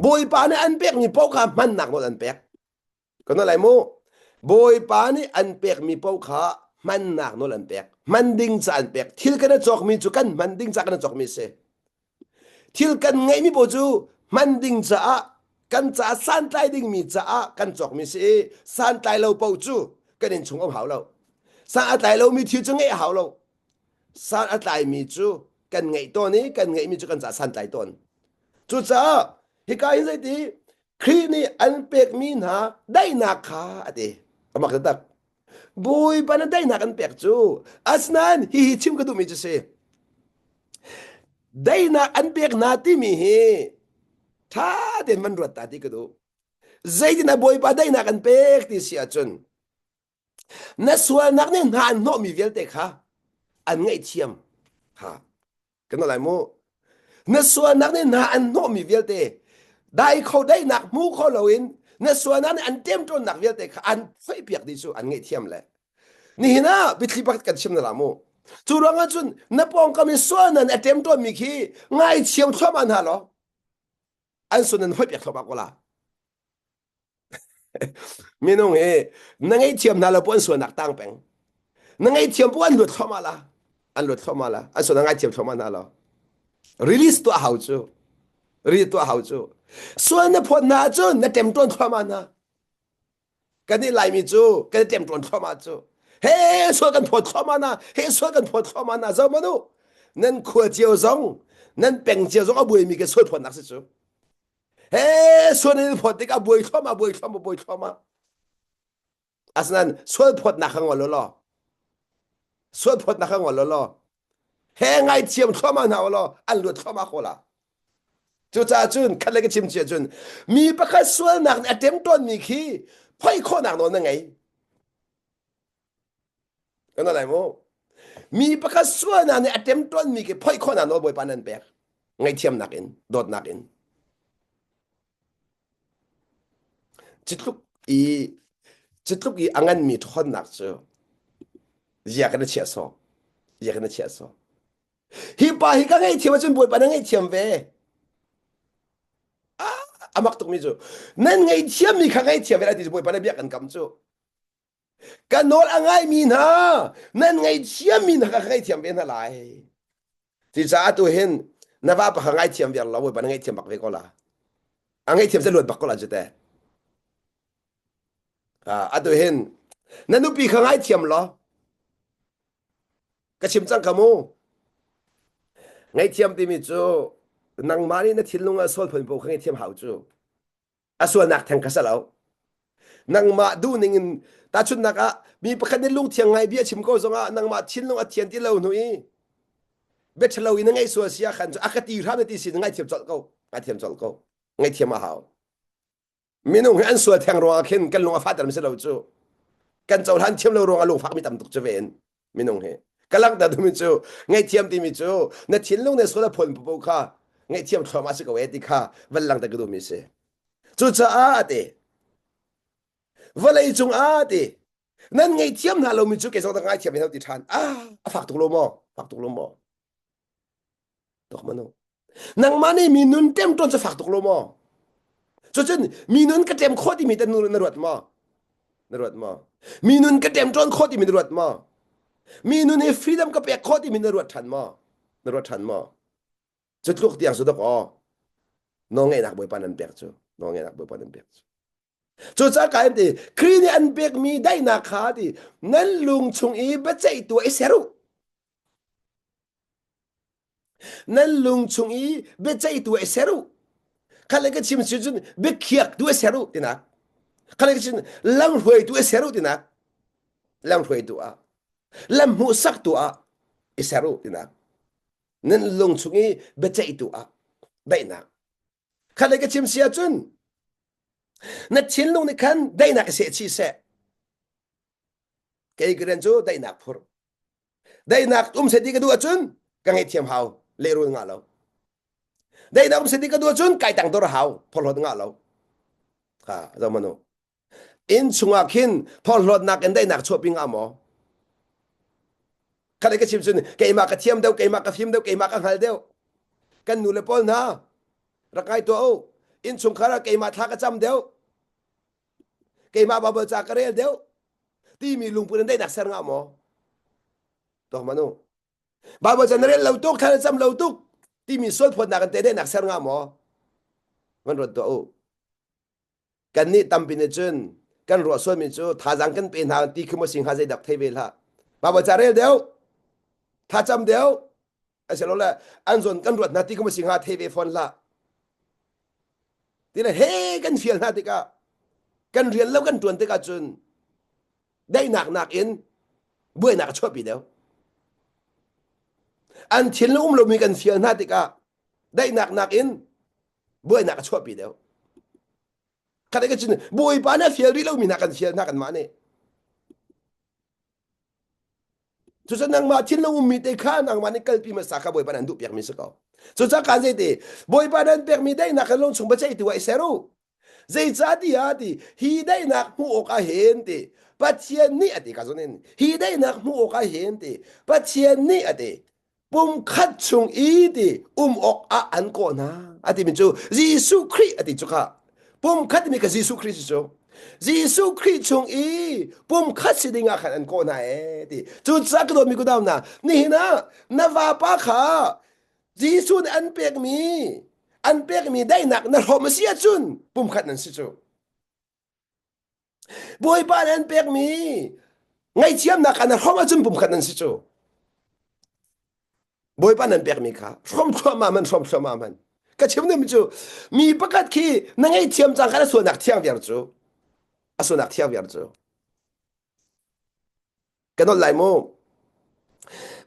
Bawipa nih an pekmi paoh kha hmannak nawl an pek. Kan lai mu. Bawipa nih an pekmi paoh kha hmannak nawl an pek. Hman ding ca an pek. Thil kan i cawkmi cu kan hman ding ca kan i cawkmi si. Thil kan ngeihmi paoh cu hman ding caah kan caah santlai dingmi caah kan cawkmi si i santlai lo paoh cu kan innchung um hau lo. San a tlai lomi thil cu ngeih a hau lo. San a tlaimi cu kan ngeih tawn i kan ngeihmi cu kan caah santlai tawn. Cucaah hika hin zeiti Khrih nih an pekmi hna daihnak kha a ti. A mak taktak. Bawipa na daihnak an pek cu. Asinain hihi chim ka duhmi cu si. Daihnak an pek hna timi hi ṭha tein van ruat ta ti ka duh. Zeitin ah Bawipa daihnak an pek ti si ahcun na sualnak nih hna an hnawhmi vialte kha an ngaihthiam. Ha. Kan lai mu. Na sualnak nih hna an hnawhmi vialte dai kho daihnak hmu kho loin na sualnak nih an ṭemṭawnnak vialte kha an phoihpiak dih cu an ngaihthiam le nihin ah biathli pakhat kan chim na la mu. Cu ruangah cun na pawngkam i sualnak nih a ṭemṭawnmi khi ngaithiam thluahmah hna law an sun an phoihpiak thluahmah ko la. Minung hi na ngaihthiam hna lo pu an sualnak tang peng. Na ngaihthiam pu an luat thluahmah la. An luat thluahmah la. An sualnak ngaithiam thluahmah hna lo. Release tuah hau cu. Release tuah hau cu. Sual na phawt hna ahcun na ṭemṭawn thluahmah hna. Kan nih Laimi cu kan i ṭemṭawn thluahmah cu. He sual kan phawt thluahmah hna. He sual kan phawt thluahmah hna. Zo manu. Nan khua cio zong, nan peng cio zong a buaimi ke sual phawtnak si cu. He sual in phawt tikah buai thluahmah buai thluahmah buai thluahmah. Asinain sual phawtnak kha ngol law. Sual phawtnak kha ngol law. He ngaithiam thluahmah hna law an luat thluahmah ko la. Cucaah cun khat le ka chim cia cun mi pakhat sualnak nih a ṭemṭawnmi khi phoih khawhnak nawl na ngei. Kan lai mu. Mi pakhat sualnak nih a ṭemṭawnmi khi phoih khawhnak nawl Bawipa nan pek. Ngaihthiamnak in, dawtnak in. Citluk i citluk i a nganmi ṭhawnnak cu zia kan i chiah sawh. Zia kan i chiah sawh. Hi pa hi ka ngaihthiam ahcun Bawipa na ngaihthiam ve. Ah, a mak tukmi cu nan ngaihthiammi kha ngaihthiam ve lai ti cu Bawipa na bia kan kam cu. Ka nawl a ngaimi hna nan ngaihthiammi hna kha ka ngaihthiam ve hna lai. Cucaah tu hin na vapa kha ngaithiam viar lo Bawipa na ngaihthiam bak ve ko la. A ngaihthiam cu luat bak ko la cu te. Atu hin na nupi kha ngaithiam law ka chim cang ka mu. Ngaihthiam timi cu nangmah nih na thinlung ah sual phun paoh kha ngaihthiam hau cu. A sualnak theng kha si lo. Nangmah duhning in tahchunhnak ah mi pakhat nih lungthiang ngai bia chim ko zongah nangmah thinlung a thian ti lo hnu i bia ṭhalo in na ngaih sual si ah khan cu a ka ti hram na ti si ngaithiam colh ko ngaithiam colh ko ngaihthiam a hau minung hi an sual theng ruangah khin kan lung a fahter mi si lo cu kan cohlan thiam lo ruangah lungfak mi tam tuk cu ve in minung hi ka langhter duhmi cu ngaihthiam timi cu na thinlung ne sual a phawn popo kha ngaihthiam thluahmah si ko e ti kha van langhter ka duhmi si cucaah ate. Vawlei cung ah ti nan ngaihthiam hna lomi cu kei zong ka ngaithiam ve ti ṭhan. Ah, a fak tuk lo maw? Fak tuk lo maw? Tok manu. Nangmah nih mi nun ṭemṭawn cu fak tuk lo maw? Cucun mi nun ka ṭem khawh timi tan na ruat maw? Na ruat maw? Mi nun ka ṭemṭawn khawh timi na ruat maw? Mi nun hi freedom ka pek khawh timi na ruat ṭhan maw? Na ruat ṭhan maw? Cu tluk tiang cu dok aw. Nawlngeihnak Bawipa nan pek cu. Nawlngeihnak Bawipa nan pek cu. Cucaah ka ti Khrih nih an pekmi daihnak kha ti nan lung chung i biaceihtu i ser u. Nan lung chung i biaceihtu i ser u. Khat le ka chim si cun biakhiaktu i ser u tinak. Khat le ka chim lamhruaitu i ser u tinak. Lamhruaitu ah lam hmuhsaktu ah i ser u tinak. Nan lung chung i biaceihtu ah daihnak. Khat le ka chim si ahcun na thinlung nih khan daihnak i seh chih seh. Kei ka rian cu daihnak phur. Daihnak um seh ti ka duh ahcun ka ngaihthiam hau, lehrul ngah lo. Daihnak um seh ti ka duh ahcun kai tang dor hau, phorhlawt ngah lo. Ha, zoh manu. Inn chungah khin phorhlawtnak in daihnak chuahpi ngah maw? Khat ka chim cun keimah ka thiam deuh, keimah ka fim deuh, keimah ka hngal deuh. Kan nu le pawl hna rak ngai tuah u. Innchungkhar ah keimah thla ka cam deuh. Keimah Bible ca ka rel deuh. Timi lungput in daihnak ser ngah maw? Tuak manu. Bible ca na rel lo tuk, thla na cam lo tuk timi sualphawtnak in te daihnak ser ngah maw? Van ruat tuah u. Kannih tampi nih cun kan ruah sualmi cu thazaang kan pe hna ti khi maw si hnga zeidak thei ve hlah. Baibal ca rel deuh, thlacam deuh, asilole an zawn kan ruat hna ti khi maw si hnga thei ve fawn hlah. Ti le he kan fial hna tikah kan rian lo kan ṭuan tikah cun daihnak nakin buainak a chuahpi deuh. An thinlung um lomi kan fial hna tikah daihnak nakin buainak a chuahpi deuh. Khat ka cun Bawipa nih a fial rih lomi hna kan fial hna kanmah nih. Cucu nangmah thinlung ummi te kha nangmah nih kalpi hmasa kha Bawipa nih an duh piakmi si ko. Cucaah kaan zei ti Bawipa nih an pekmi daihnak kan lung chung biaceihtu ah i ser u. Zeicahtiah ti hi daihnak hmuh awk ah hin ti Pathian nih a ti ka zun in hi daihnak hmuh awk ah hin ti Pathian nih a ti pumkhat chung i ti um awk ah an kawh hna a timi cu Jesuh Khrih a ti cu kha pumkhat timi ka Jesuh Khrih si cu Jesuh Khrih chung i pumkhat si ding ah khan an kawh hna ee ti cucaah ka dawtmi kudau hna nihin ah na vapa kha Jesuh nih an pekmi an pekmi daihnak na hrawm a si ahcun pumkhat nan si cu Bawipa nih an pekmi ngaihthiamnak kha na hrawm ahcun pumkhat nan si cu. Bawipa nan pekmi kha hrawm thluahmah man hrawm thluahmah man. Ka chim duhmi cu mi pakhat khi na ngaihthiam cang kha na sualnak thiang viar cu. A sualnak thiang viar cu. Ka nolh lai mu.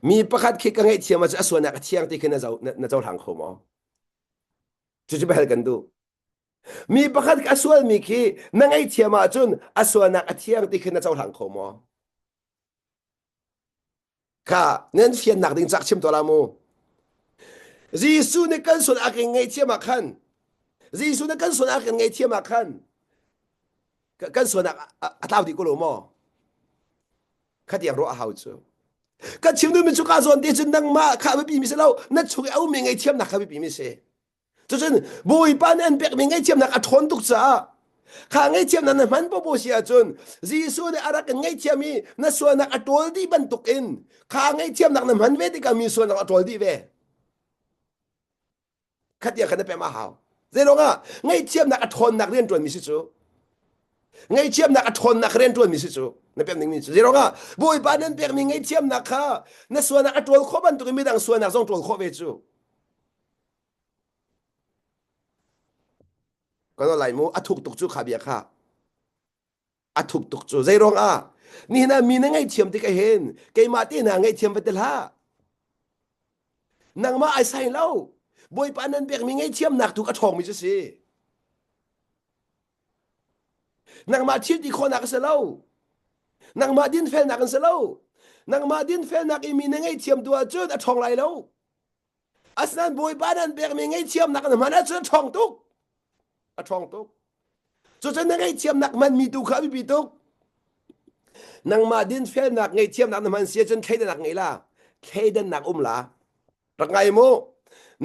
Mi pakhat khi ka ngaihthiam ahcun a sualnak a thiang ti khi na, na cohlang kho maw? Cucu biahal kan duh. Mi pakhat a sualmi khi na ngaihthiam ahcun a sualnak a thiang ti khi na cohlang kho maw? Kha nan fiannak ding cak chim tuah la mu. Jesuh nih kan sual a kan ngaihthiam ah khan Jesuh nih kan sual a kan ngaihthiam ah khan kan sualnak a tlau dih ko lo maw? Khatiang ruah a hau cu. Kan chim duhmi cu ka zawn te cun nangmah kha a biapi mi si lo na chung i a ummi ngaihthiamnak kha biapi mi si. Cucun Bawipa nih an pekmi ngaihthiamnak a ṭhawn tuk caah kha ngaihthiamnak na hman popo si ahcun Jesuh nih a rak in ngaihthiam i na sualnak a ṭawl dih bantukin kha ngaihthiamnak na hman ve tikah mi sualnak a ṭawl dih ve. Khatia khan na pem a hau. Zeiruangah ngaihthiamnak a ṭhawnnak rian ṭuanmi si cu. Ngaihthiamnak a ṭhawnnak rian ṭuanmi si cu. Na pek dingmi cu. Zeiruangah Bawipa nan pekmi ngaihthiamnak kha na sualnak a ṭawl khawh bantukin midang sualnak zong ṭawl khawh ve cu. Kan lai mu a thuk tuk cu kha bia kha a thuk tuk cu zei ruang ah nihin ah mi na ngaihthiam tik hin keimah te na ngaihthiam va ti hlah nangmah ai sai lo bawipa nan pekmi ngaihthiamnak tu ka ṭhawngmi cu si nangmah thil ti khawhnak a si lo nangmah dinfelnak an si lo nangmah dinfelnak i mi na ngaihthiam tu ahcun a ṭhawng lai lo Asinain Bawipa nan pekmi ngaihthiamnak na hman ahcun a ṭhawng tuk. A ṭhawng tuk. Cucun na ngaihthiamnak hmanmi tu kha a biapi tuk. Nangmah dinfelnak ngaihthiamnak na hman si ahcun thleidannak ngei la. Thleidannak um la. Rak ngai mu.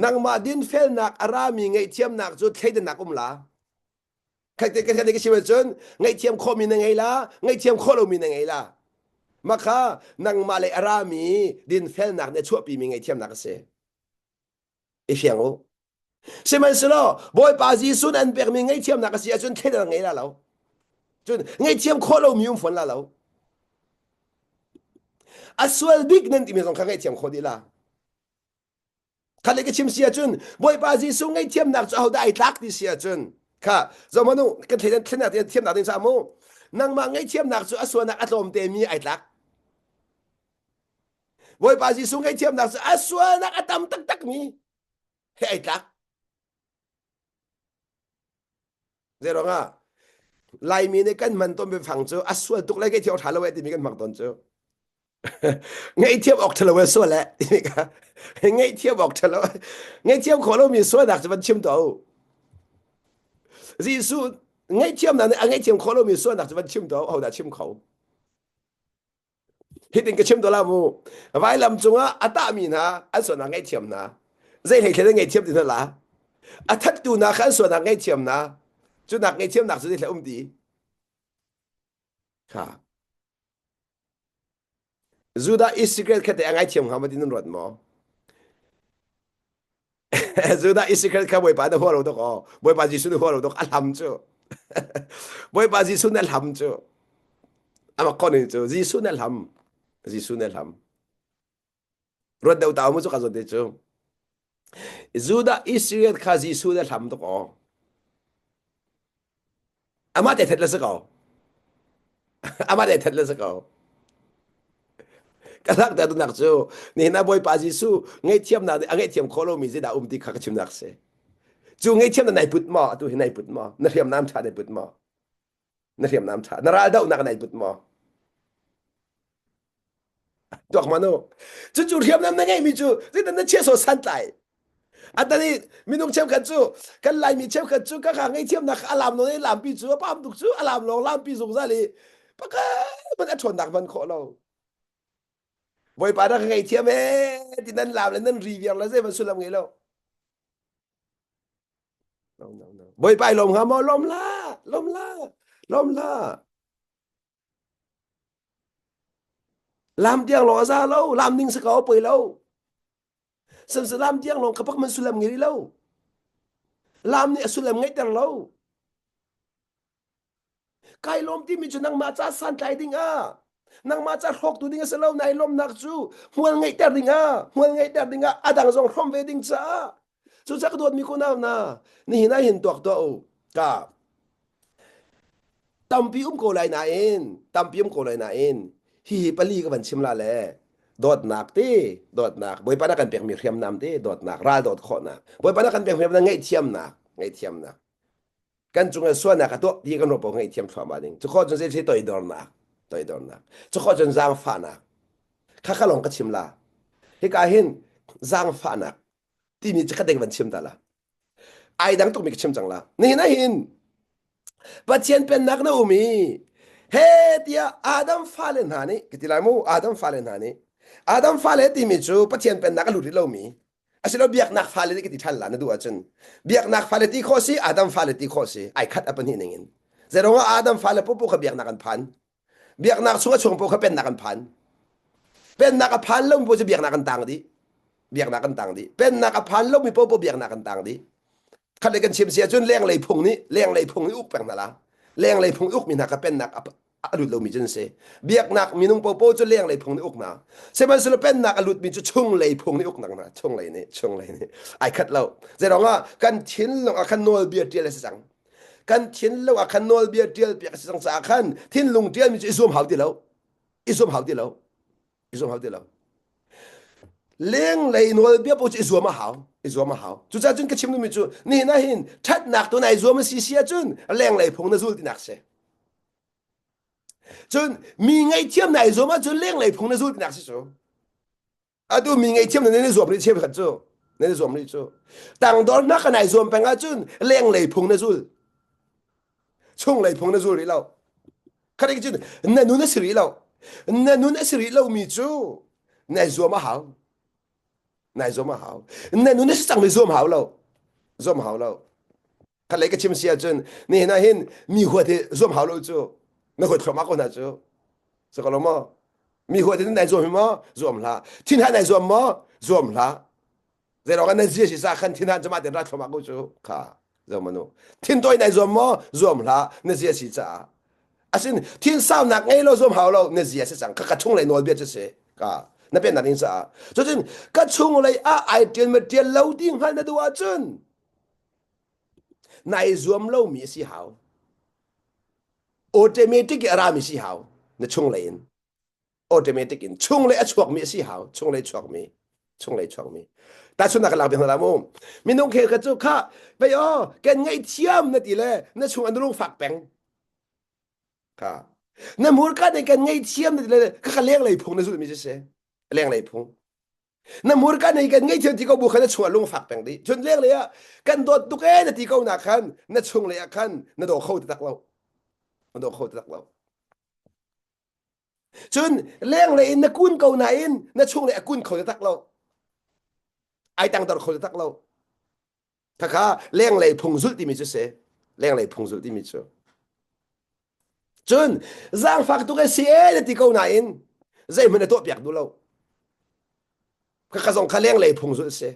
Nangmah dinfelnak a rami ngaihthiamnak cu thleidannak um la. Khat ka ka chim ahcun ngaihthiam khawhmi na ngei la, ngaihthiam khawh lomi na ngei la. Mah kha nangmah le a rami dinfelnak nih a chuahpimi ngaihthiamnak a si. I fiang u. Sihmanhsehlaw Bawipa Jesuh nih an pekmi ngaihthiamnak a si ahcun thleidan ngei la lo. Cun ngaihthiam khawh lomi um fawn la lo. A sual bik nan timi zong kha ngaihthiam khawh dih la. Khat le ka chim si ahcun Bawipa Jesuh ngaihthiamnak cu ahodah ai tlak ti si ahcun kha zohmanh u kan thleidan thlenak thiamnak ding caah mu nangmah ngaihthiamnak cu a sualnak a tlawm te mi ai tlak. Bawipa Jesuh ngaihthiamnak cu a sualnak a tam taktak mi he ai tlak. Zeiruangah Laimi nih kan hman tawn biafang cu a sual tuk lai ngaihthiam awk ṭha lo eh timi kan hmang tawn cu. Ngaihthiam awk ṭha lo eh sual eh timi kha ngaihthiam awk ṭha lo ngaihthiam khawh lomi sualnak cu van chim tuah u. Jesuh ngaihthiamnak nih a ngaihthiam khawh lomi sualnak cu van chim tuah u hodah chim kho. Hitin ka chim la mu. Vailam cungah a tahmi hna an sualnak ngaihthiam hna. Zei hlei thlen ngaihthiam ti hna la. A thattu hna kha an sualnak ngaihthiam hna. Cu nak ngaihthiamnak cu zei um ti. Kha. Judah Iscariot kha te a ngaithiam hnga ma ti nan ruat maw? Judah Iscariot kha Bawipa na hua lo dok aw. Bawipa Jesuh na hua lo dok a hlam cu. Bawipa Jesuh na hlam cu. Amak kon cu Jesuh na hlam. Jesuh na hlam. Ruat deuh ta mu cu ka zon te cu. Judah Iscariot kha Jesuh na hlam dok aw. Amah te that le si ko. Amah te that le si ko. Ka lak ta dunak cu nihin ah Bawipa Jesuh ngaihthiamnak nih a ngaihthiam khawh lomi zeidah um ti kha ka chimnak si. Cu ngaihthiamnak nai put maw? Atu hi nai put maw? Na hriamnam ṭha nai put maw? Na hriamnam ṭha. Na raldohnak nai put maw? Tuak man u. Cucu hriamnam na ngeihmi cu zeitin na chia so santlai. Atani minung cheukhat cu kan Laimi cheukhat cu ka ka ngeihthiamnak a lam nawn i lampi cu a pam tuk cu a lam lawng lampi zungzal i pakhat hmanh a ṭhawnnak hman khawh lo. Bawipa na ka ngeihthiam ee ti nan lam le nan ri viar le zei van sullam ngei lo. No, no, no. Bawipa i lawm hnga maw? Lawm hlah, lawm hlah, lawm hlah. Lam tiang lawng a za lo, lam ning si ko poi lo. Lam tiang lawng ka pak man sullam ngei lo. Lam nih a sullam ngeihter lo. Kai lawm timi cu nangmah ca santlai ding ah nangmah ca hrawktu ding a si lo nai lawmnak cu hmual ngeihter ding ah hmual ngeihter ding ah a dang zong hrawm ve ding caah cucaah ka dawtmi kunau na nihin ah hin tuak tuah u ka Tampi um ko lai nain, tampi um ko lai nain, hihi pali ka van chim la le dawtnak te, dawtnak, Bawipa na kan pekmi hriamnam te, dawtnak, ral dawt khawhnak, Bawipa na kan pekmi hriamnam ngaihthiamnak, ngaihthiamnak. Kan cung ah sualnak a tuah ti kan ruah paoh ngaihthiam thluahmah ding. Cu khawh cun zei toidornak, toidornak. Cu khawh cun zaangfahnak. Kha kha lawng ka chim la. Hika hin zaangfahnak timi cu ka deng van chim ta la. Ai dang tukmi ka chim cang la. Nihin ah hin Pathian pennak na um i he tiah Adam fale hna nih ka ti lai mu Adam fale hna nih Adam fale timi cu Pathian pennak a lut rih lomi asilo biaknak fale nih ka ti ṭhan la na duh ahcun biaknak fale ti khawh si Adam fale ti khawh si ai khat a pahnih ning in zeiruangah Adam fale popo kha biaknak an phan biaknak chung a chung paoh kha pennak an phan pennak a phan lomi paoh cu biaknak an tang dih biaknak an tang dih pennak a phan lomi paoh paoh biaknak an tang dih khat le kan chim si ahcun lenglei phung nih lenglei phung nih uk peng hna la lenglei phung uk mi hna kha pennak a lut lomi cu an si biaknak minung popo cu lenglei phung nih uk hna sihmanhsehlaw pennak a lutmi cu chunglei phung nih uk hna chunglei nih chunglei nih ai khat lo zeiruangah kan thinlung ah khan nawlbia ṭial a si cang kan thinlung ah khan nawlbia ṭial piak a si cang caah khan thinlung ṭialmi cu i zuam hau ti lo i zuam hau ti lo i zuam hau ti lo lenglei nawlbia paoh cu i zuam a hau i zuam a hau cucaah cun ka chim duhmi cu nihin ah hin ṭhatnak tu nai zuam a si si ahcun lenglei phung na zul tinak si cun mi ngaihthiam nai zuam ahcun lenglei phung na zul tinak si cu atu mi ngaihthiam nan i zuam rih cheukhat cu nan i zuam rih cu tangdor hna ka nai zuam peng ahcun lenglei phung na zul. Chunglei phung na zul rih lo. Kharik cun na nun a si rih lo. Na nun a si rih lomi cu nai zuam a hau. Nai zuam a hau. Na nun a si cangmi zuam hau lo. Zuam hau lo. Khatlei ka chim si ahcun nihin ah hin mi huat hi zuam hau lo cu. Na huat thluahmah ko hna cu. Si ko lo maw? Mi huat hi nai zuam hi maw? Zuam hlah. Thinhan nai zuam maw? Zuam hlah. Zeiruang ah nan zia si sa khan thinhan cu mah ten ra thluahmah ko cu. Kha zo manu. Thintawi nai zuam maw? Zuam hlah. Na zia si caah. Asin thin saunak ngei lo zuam hau lo na zia si cang. Ka ka chunglei nawlbia cu si. Ka na pennak ding caah. Cucun ka chunglei ah ai ṭian ma ṭian lo ti hngalh na duh ahcun nai zuam lomi a si hau. Automatic i a rami si hau na chunglei in. Automatic in chunglei a chuakmi a si hau. Chunglei chuakmi. Chunglei chuakmi. Tahchunhnak ka lak bik hna la mu. Minung khel kha cu kha pei aw kan ngaihthiam na ti le na chung an lung fak peng. Kha. Na hmurka nih kan ngaihthiam na ti le kha ka lenglei phung na zulmi si si. Lenglei phung. Na hmurka nih kan ngaihthiam ti ko bu khan na chung ah lungfak peng dih. Cun lenglei ah kan dawt tuk ee na ti ko na khan na chunglei ah khan na daw kho taktak lo. Na daw kho taktak lo. Cun lenglei in na kun ko nain na chunglei a kun kho taktak lo. Ai tangdor kho taktak lo. Khakha lenglei phung zulh timi cu si. Lenglei phung zulh timi cu. Cun zaangfak tuk a si ee na ti ko nain zeihmanh na tuahpiak duh lo. Khakha zong kha lenglei phung zulh si.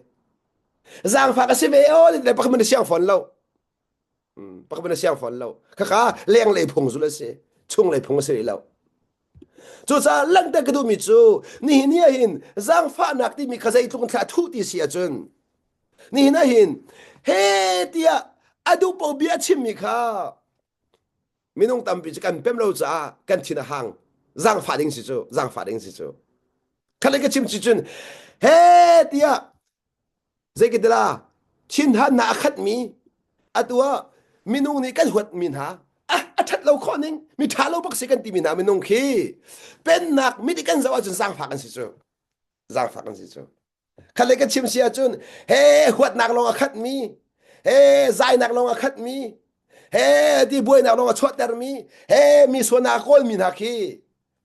Zaangfak a si ve aw le pakhat na siang fawn lo. Pakhat na siang fawn lo. Khakha lenglei phung zulh a si. Chunglei phung a si rih lo. Cucaah langhter ka duhmi cu nihin ni ahhin zaangfahnak timi kha zeitluk in thla thuh ti si ahcun nihin ahhin he tiah a duh paoh bia a chimmi kha minung tampi cu kan pem lo caah kan thin a hang zaangfah ding si cu zaangfah ding si cu khalei ka chim si cun he tiah Zeikatila thinhannak a khatmi atu ah minung nih kan huatmi hna ah a ṭhat lo khawh ning mi ṭha lo bak si kan timi hna minung khi pennak mit i kan zoh ahcun zaangfak an si cu zaangfak an si cu khat le ka chim si ahcun he huatnak lawng a khatmi he zainak lawng a khatmi he ti buainak lawng a chuahtermi he mi sualnak a kawlmi hna khi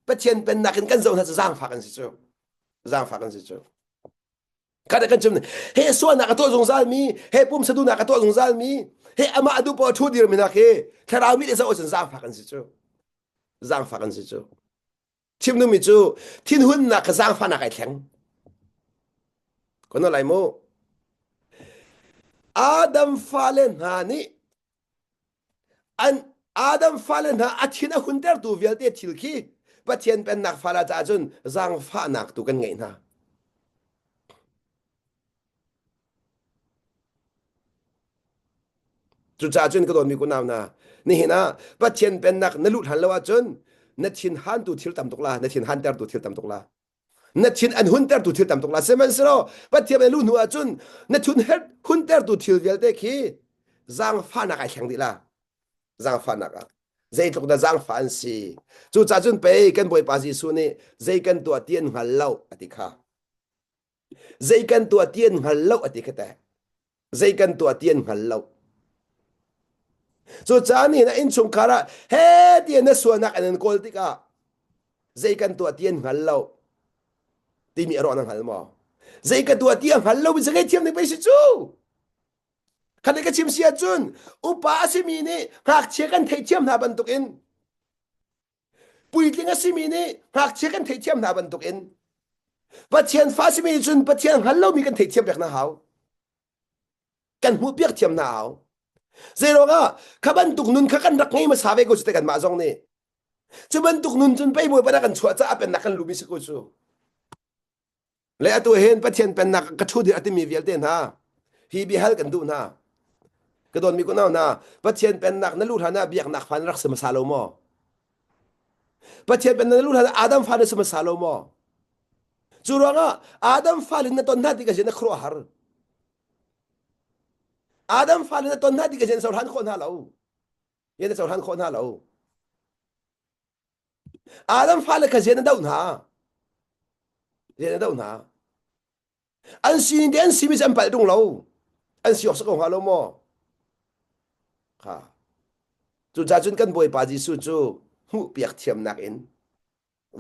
Pathian pennak in kan zoh hna cu zaangfak an si cu zaangfak an si cu Khat kan chim he sualnak a tuah zungzal mi he pumsa duhnak a tuah zungzal mi he amah a duh paoh a ṭhu dir mi hna khi thlarau mi le zoh ahcun zaangfak an si cu zaangfak an si cu chim duhmi cu thinhunnak kha zaangfahnak ai thleng kono lai mu Adam fale hna nih An Adam fale hna a thin a huntertu vialte thil khi Pathian Pennak fale caah cun zaangfahnak tu kan ngeih hna. Cucaah cun ka dawtmi kunau hna, nihin ah Pathian Pennak na luh hlan lo ahcun na thin hantu thil tam tuk la, na thin hantertu thil tam tuk la. Na thin an huntertu thil tam tuk la. Sihmanhsehlaw Pathian na luh hnu ahcun na thin huntertu thil vialte khi zaangfahnak ai thleng dih la. Zaangfahnak ah. Zeitluk dah zaangfah an si. Cucaah cun pei kan Bawipa Jesuh nih zei kan tuah ti an hngal lo a ti kha. Zei kan tuah ti an hngal lo a ti kha teh. Zei kan tuah ti an hngal lo. Cucaah ni na innchungkhar ah he ti na sualnak an in kawl tikah zei kan tuah ti an hngal lo timi a ruah na hngal maw? Zei ka tuah ti a hngal lo mi cu ngaihthiam ning pei si cu. Khat ka chim si ahcun upa a simi nih ngakchia kan theihthiam hna bantukin Puitling a simi nih ngakchia kan theihthiam hna bantukin Pathian fa simi nih cun Pathian hngal lomi kan theihthiam piak hna hau. Kan hmuh piak thiam hna hau. Zeiruangah kha bantuk nun kha kan rak ngei hmasa ve ko cu te kanmah zong nih. Cu bantuk nun cun pei Bawipa kan chuah caah pennak kan lumi si ko cu. Le atu hin Pathian pennak ka ṭhu dir a timi vialte hna hi biahal kan duh hna. Ka dawtmi kunau hna, Pathian pennak na luh hlan ah biaknak fa na rak si hmasa lo maw? Pathian pennak na luh hlan ah Adam fa na si hmasa lo maw? Cu ruangah Adam fale na ton hna tikah na khuaruahhar. Adam fale na ton hna tikah na cohlan khawh hna lo. Na cohlan khawh hna lo. Adam fale kha zian a doh hna. Zian a doh hna. An sining te an simi cu an palh ṭung lo. An si awk si ko hnga lo maw? Kha. Cucaah cun kan Bawipa Jesuh cu hmuhpiak thiamnak in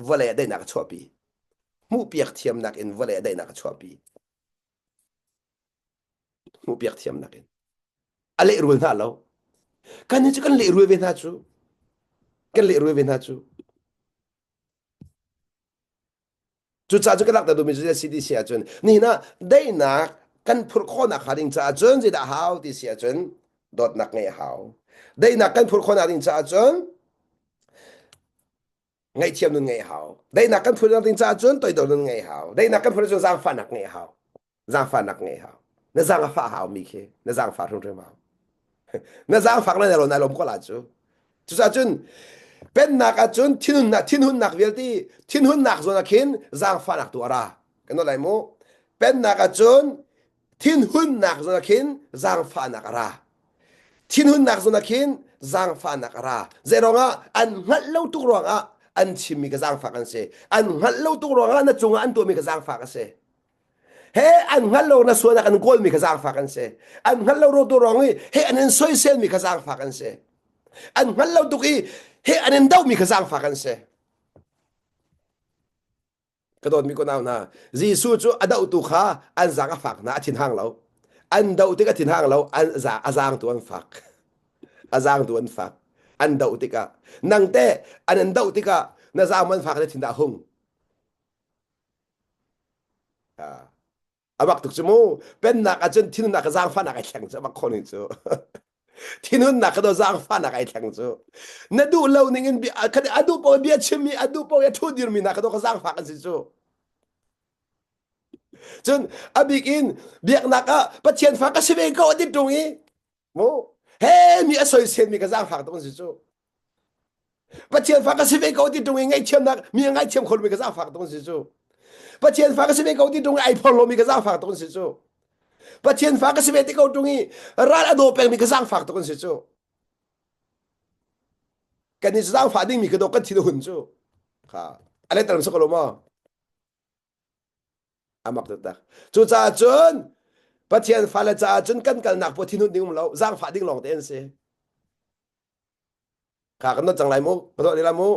vawlei ah daihnak a chuahpi. Hmuhpiak thiamnak in vawlei ah daihnak a chuahpi. Hmuhpiak thiamnak in. A lehrul hna lo. Kan nih cu kan lehrul ve hna cu. Kan lehrul ve hna cu. Cucaah cu ka langhter duhmi cu si ti si ahcun nihin ah daihnak kan phurh khawhnak hnga ding caah cun zeidah a hau ti si ahcun dawtnak ngeih a hau. Daihnak kan phurh khawhnak ding caah cun ngaihthiam nun ngeih a hau. Daihnak kan phurhnak ding caah cun toidor nun ngeih a hau. Daihnak kan phurh cun zaangfahnak ngeih a hau. Zaangfahnak ngeih a hau. Na zaang a fah hau mi khi na zaangfah hrimhrim hau. Na zaangfak na lawm na lawm ko la cu. Cucaah cun pennak ahcun thinhunnak thinhunnak vialte thinhunnak zawn ah khin zaangfahnak tu a ra. Kan nawl lai mu. Pennak ahcun thinhunnak zawn ah khin zaangfahnak a ra. Thinhunnak zawn ah khin zaangfahnak a ra. Zei ruangah an hngalh lo tuk ruangah an chimmi ka zaangfak an si. An hngalh lo tuk ruangah na cungah an tuahmi ka zaangfak a si. He an hngal lo na sualnak an kawlmi kha zaangfak an si. An hngal lo ro ruang i he an in soiselmi kha zaangfak an si. An hngal lo tuk i he an in dohmi kha zaangfak an si. Ka dawtmi ko nau hna, Jesuh cu a dohtu kha an zaang a fak hna, a thinhang lo. An doh tik a thinhang lo, an a zaang tu an fak. A zaang tu an fak. An doh tikah nang te an in doh tikah na zaang man fak na thin dah hung. A bak tuk cu mu. Pennak ahcun thinhunnak ka zaangfahnak ai thleng cu a bak khawh ning cu. Thinhunnak ka do zaangfahnak ai thleng cu. Na duh lo ning in bia a duh paoh bia chimmi a duh paoh a thu dirmi hna ka do ka zaangfah an si cu. Cun a bik in biaknak ah Pathian fa ka si ve ko a ti ṭung i mu he mi a soiselmi ka zaangfak tuk an si cu. Pathian fa ka si ve ko ti ṭung i ngaihthiamnak mi a ngaithiam kho lomi ka zaangfak tuk an si cu. Pathian fa ka si ve ko ti ṭung i ai phorhlomi ka zaangfak tuk an si cu. Pathian fa ka si ve ti ko ṭung i ral a daw pengmi ka zaangfak tuk an si cu. Kan i zaangfah dingmi ka daw kan thin a hun cu. Kha a lehter sa ko lo maw? A mak taktak. Cucaah cun Pathian fale caah cun kan kalnak paoh thinhun ding um lo, zaangfah ding lawng te an si. Kha kan cang lai mu, ka la mu.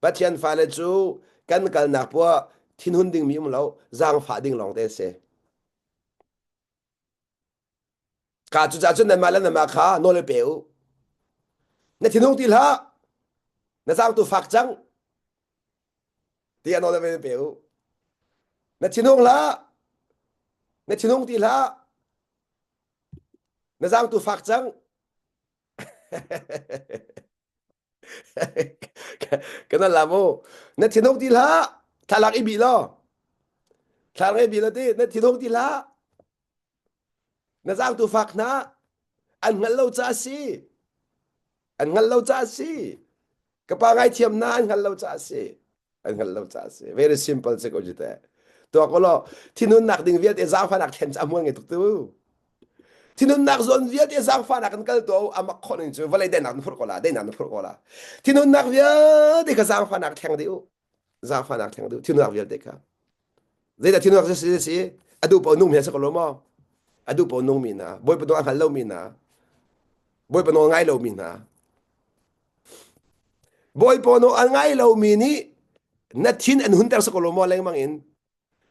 Pathian fale cu kan kalnak poah thinhun dingmi um lo, zaangfah ding lawng te si. Ka cu cun nanmah le nanmah kha nawl pe u. Na thinhung ti hlah. Na zaang tu fak cang. Tiah nawl pe u. Na thinhung hlah. Na thinhung ti hlah. Na zaang tu fak cang. Kan la mu. Na thinhung ti hlah. Thlalak i bih law. Thlalak i bih law ti. Na thinhung ti hlah. Na zaangtu fak hna. An hngalh lo ca a si. An hngalh lo ca a si. Ka pa ngaithiam na an hngalh lo ca a si. An hngalh lo caah a si. Very simple si ko cu teh. Tuak law thinhunnak ding vialte zaangfahnak thlen cu a hmual ngei tuk tu. Thinhunnak zawn vialte zaangfahnak in kal tuah u a mak khawh ning cu vawlei daihnak na phurh ko la daihnak na phurh ko la. Thinhunnak vialte kha zaangfahnak thleng dih u. Zaangfahnak thleng dih u. Thinhunnak vialte kha. Zeidah thinhunnak si si a duh paoh nung mi si ko lo maw? A duh paoh nung mi hna, Bawipa nawl a hngal lomi hna, Bawipa nawl ngai lomi hna. Bawipa nawl a ngai lomi nih na thin an hunter si ko lo maw lengmang in?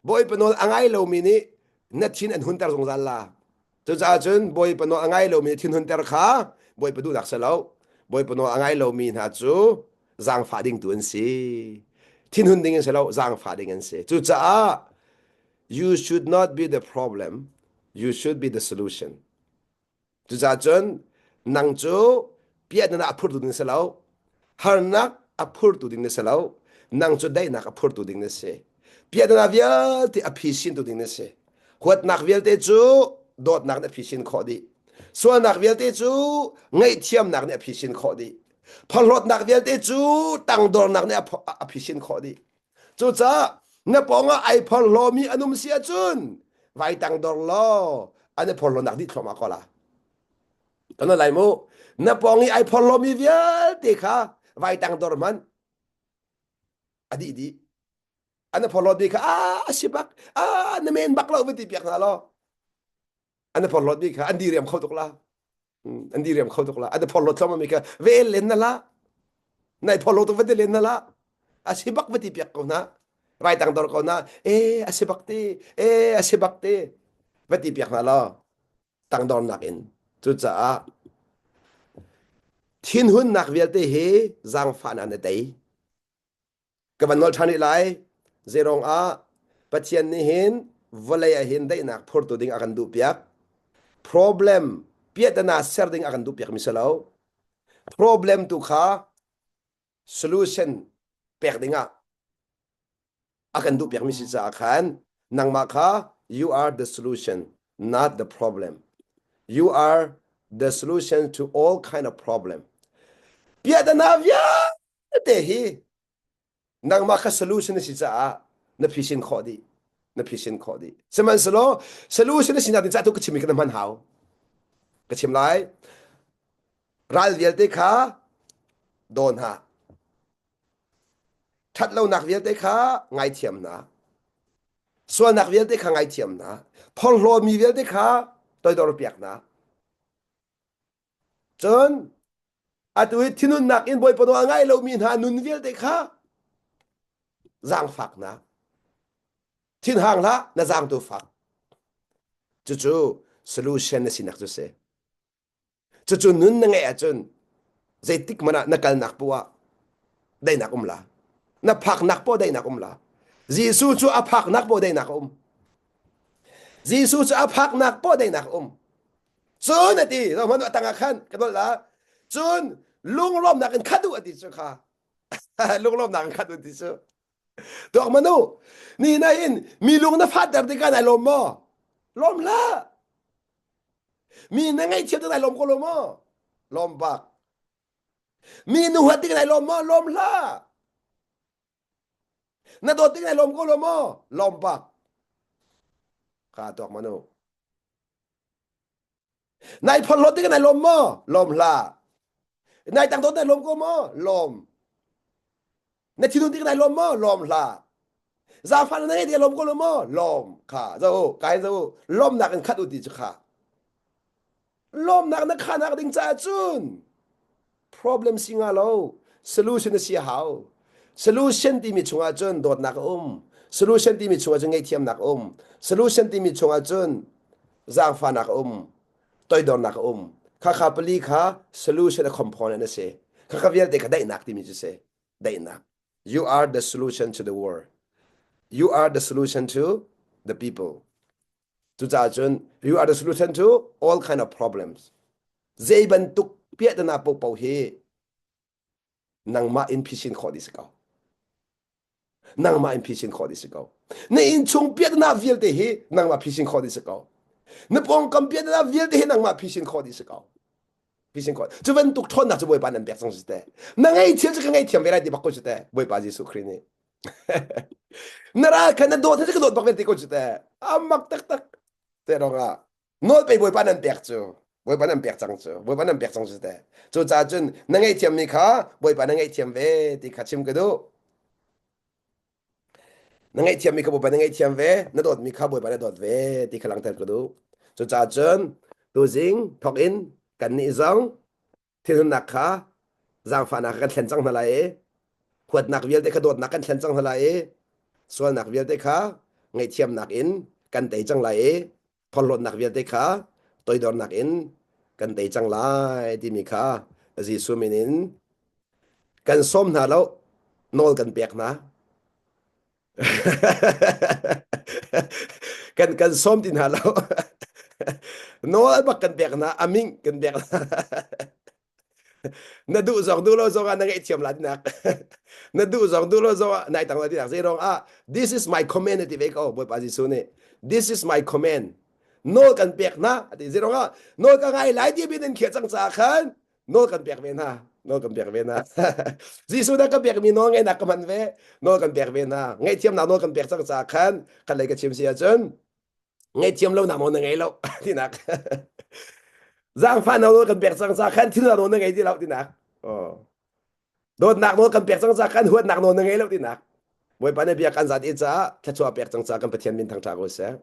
Bawipa nawl a ngai lomi nih na thin an hunter zungzal la. Cucaah cun Bawipa nawl a ngai lomi thin hunter kha Bawipa duhnak si lo. Bawipa nawl a ngai lomi hna cu zaangfah ding tu an si. Thinhun ding an si lo, zaangfah ding an si. Cucaah you should not be the problem, you should be the solution. Cucaah cun nang cu piahtana a phurtu ding si lo, harnak a phurtu ding na si lo, nang cu daihnak a phurtu ding na si. Piahtana vialte a phisintu ding na si. Huatnak vialte cu dawtnak nih a phisin khawh dih. Sualnak vialte cu ngaihthiamnak nih a phisin khawh dih. Phorhlawtnak vialte cu tangdornak nih a phisin khawh dih. Cucaah na pawngah ai phorhlawmi an um si ahcun vai tangdor law an i phorhlawnak dih thluahmah ko la. Kan lai mu. Na pawng i ai phorhlawmi vialte kha vai tangdor hmanh a dih dih. An i phorhlawtmi kha a si bak a na men bak lo va ti piak hna law an i phorhlawtmi kha an diriam kho tuk la. An diriam kho tuk la. An i phorhlawt thluahmah mi kha ve el len na la. Nai phorhlaw tuk va ti len na la. A si bak va ti piak ko hna. Vai tang dor ko hna. E a si bak ti. E a si bak ti. Va ti piak hna law. Tangdornak in. Cucaah thinhunnak vialte hi zaangfahnak na tei. Ka van nawl ṭhan rih lai. Zeirong ah Pathian nih hin vawlei ah hin daihnak phurtu ding a kan duhpiak. Problem piahtana ser ding a kan duhpiak mi si lo. Problem tu kha solution pek ding ah a kan duhpiak mi si caah khan nangmah kha you are the solution not the problem. You are the solution to all kind of problem. Piahtana vialte hi nangmah kha solution na si caah na phisin khawh dih na phisin khawh dih sihmanhsehlaw solution na sinak ding caah tu ka chim ka na hman hau ka chim lai ral vialte kha daw hna ṭhat lonak vialte kha ngaithiam hna sualnak vialte kha ngaithiam hna phorhlawmi vialte kha toidor piak hna Cun atu hi thinunnak in Bawipa nawl a ngai lomi hna nun vialte kha zaangfaknak thinhang hlah na zaang tu fak cucu solution na sinak cu si cucu nun na ngeih ahcun zeitik hmanh ah na kalnak poah ah daihnak um la na phaknak poah daihnak um la Jesuh cu a phaknak poah daihnak a um Jesuh cu a phaknak poah daihnak a um Cun a ti, zohhmanh a tangah khan ka dolh la. Cun lunglawmnak in khat u a ti cu kha. Lunglawmnak in khat u ti cu. Tuak manu, ni na in mi lung na fatter tikah nai lawm maw? Lawm hlah. Mi na ngaihchiat tikah nai lawm ko lo maw? Lawm bak. Mi nu huat tikah nai lawm maw? Lawm hlah. Na dawt tikah nai lawm ko lo maw? Lawm bak. Ka tuak manu. Nai phorhlawt ding nai lawm maw? Lawm hlah. Nai tangdawt nai lawm ko maw? Lawm. Na thinhun ding nai lawm maw? Lawm hlah. Zaangfah na ngei ding lawm ko lo maw? Lawm. Kha zo kai zo lawmnak in khat u ti cu kha. Lawmnak na khanak ding caah cun problem si nga lo solution a si a hau. Solution timi chungah cun dawtnak a um. Solution timi chungah cun ngaihthiamnak a um. Solution timi chungah cun zaangfahnak a um. Toidornak a um. Khakha pali kha solution a component a si. Khakha vialte kha daihnak timi cu si. Daihnak. You are the solution to the world. You are the solution to the people. Cucaah cun you are the solution to all kind of problems. Zei bantuk piahtana paohpaoh hi nangmah in phisin khawh dih si ko. Nangmah in phisin khawh dih si ko. Na innchung piahtana vialte hi nangmah phisin khawh dih si ko. Na pawngkam piahtana vialte hi nangmah phisin khawh dih si ko. Phisin khawh. Cu bantuk ṭhawnnak cu Bawipa nan pek cang si teh. Na ngei thil cu ka ngei thiam ve lai ti bak ko cu teh. Bawipa Jesuh Khrih nih. Na ral kha na dawt ka dawt bak ve ti ko cu teh. A mak taktak. Te rong ah nawl pei Bawipa nan pek cu. Bawipa nan pek cang cu. Bawipa nan pek cang cu teh. Cucaah cun na ngaihthiammi kha Bawipa na ngaihthiam ve ti kha chim ka duh. Na ngaihthiammi kha Bawipa na ngaihthiam ve, na dawtmi kha Bawipa na dawt ve ti kha langhter ka duh. Cucaah cun tuzing thawk in kannih zong thinhunnak kha zaangfahnak kan thlen cang hna lai i huatnak vialte kha dawtnak kan thlen cang hna lai i sualnak vialte kha ngaihthiamnak in kan tei cang lai i phorhlawtnak vialte kha toidornak in kan tei cang lai timi kha Jesuh min in kan sawm hna lo nawl kan pek hna kan kan sawm ti hna lo nawl bak kan pek hna aming kan pek hna na duh zong duh lo zong ah na ngaihthiam la tinak na duh zong duh lo zong ah nai tang la tinak zei rong ah this is my command ti ve ko Bawipa Jesuh nih this is my command nawl kan pek hna ati zei rong ah nawl ka ngai lai ti bin in khiah cang caah khan nawl kan pek ve hna nawl kan pek ve hna Jesuh dah ka pekmi nawl ngaihnak ka hman ve nawl kan pek ve hna ngaihthiamnak nawl kan pek cang caah khan kan lei ka chim si ahcun ngaihthiam lo nak nawl na ngei lo tinak zaangfah nawl kan pek cang caah khan thil nawl na ngei ti lo tinak dawtnak nawl kan pek cang caah khan huatnak nawl na ngei lo tinak Bawipa nih bia kan zat i caah thluachuah pek cang caah kan Pathian min thangṭha ko seh.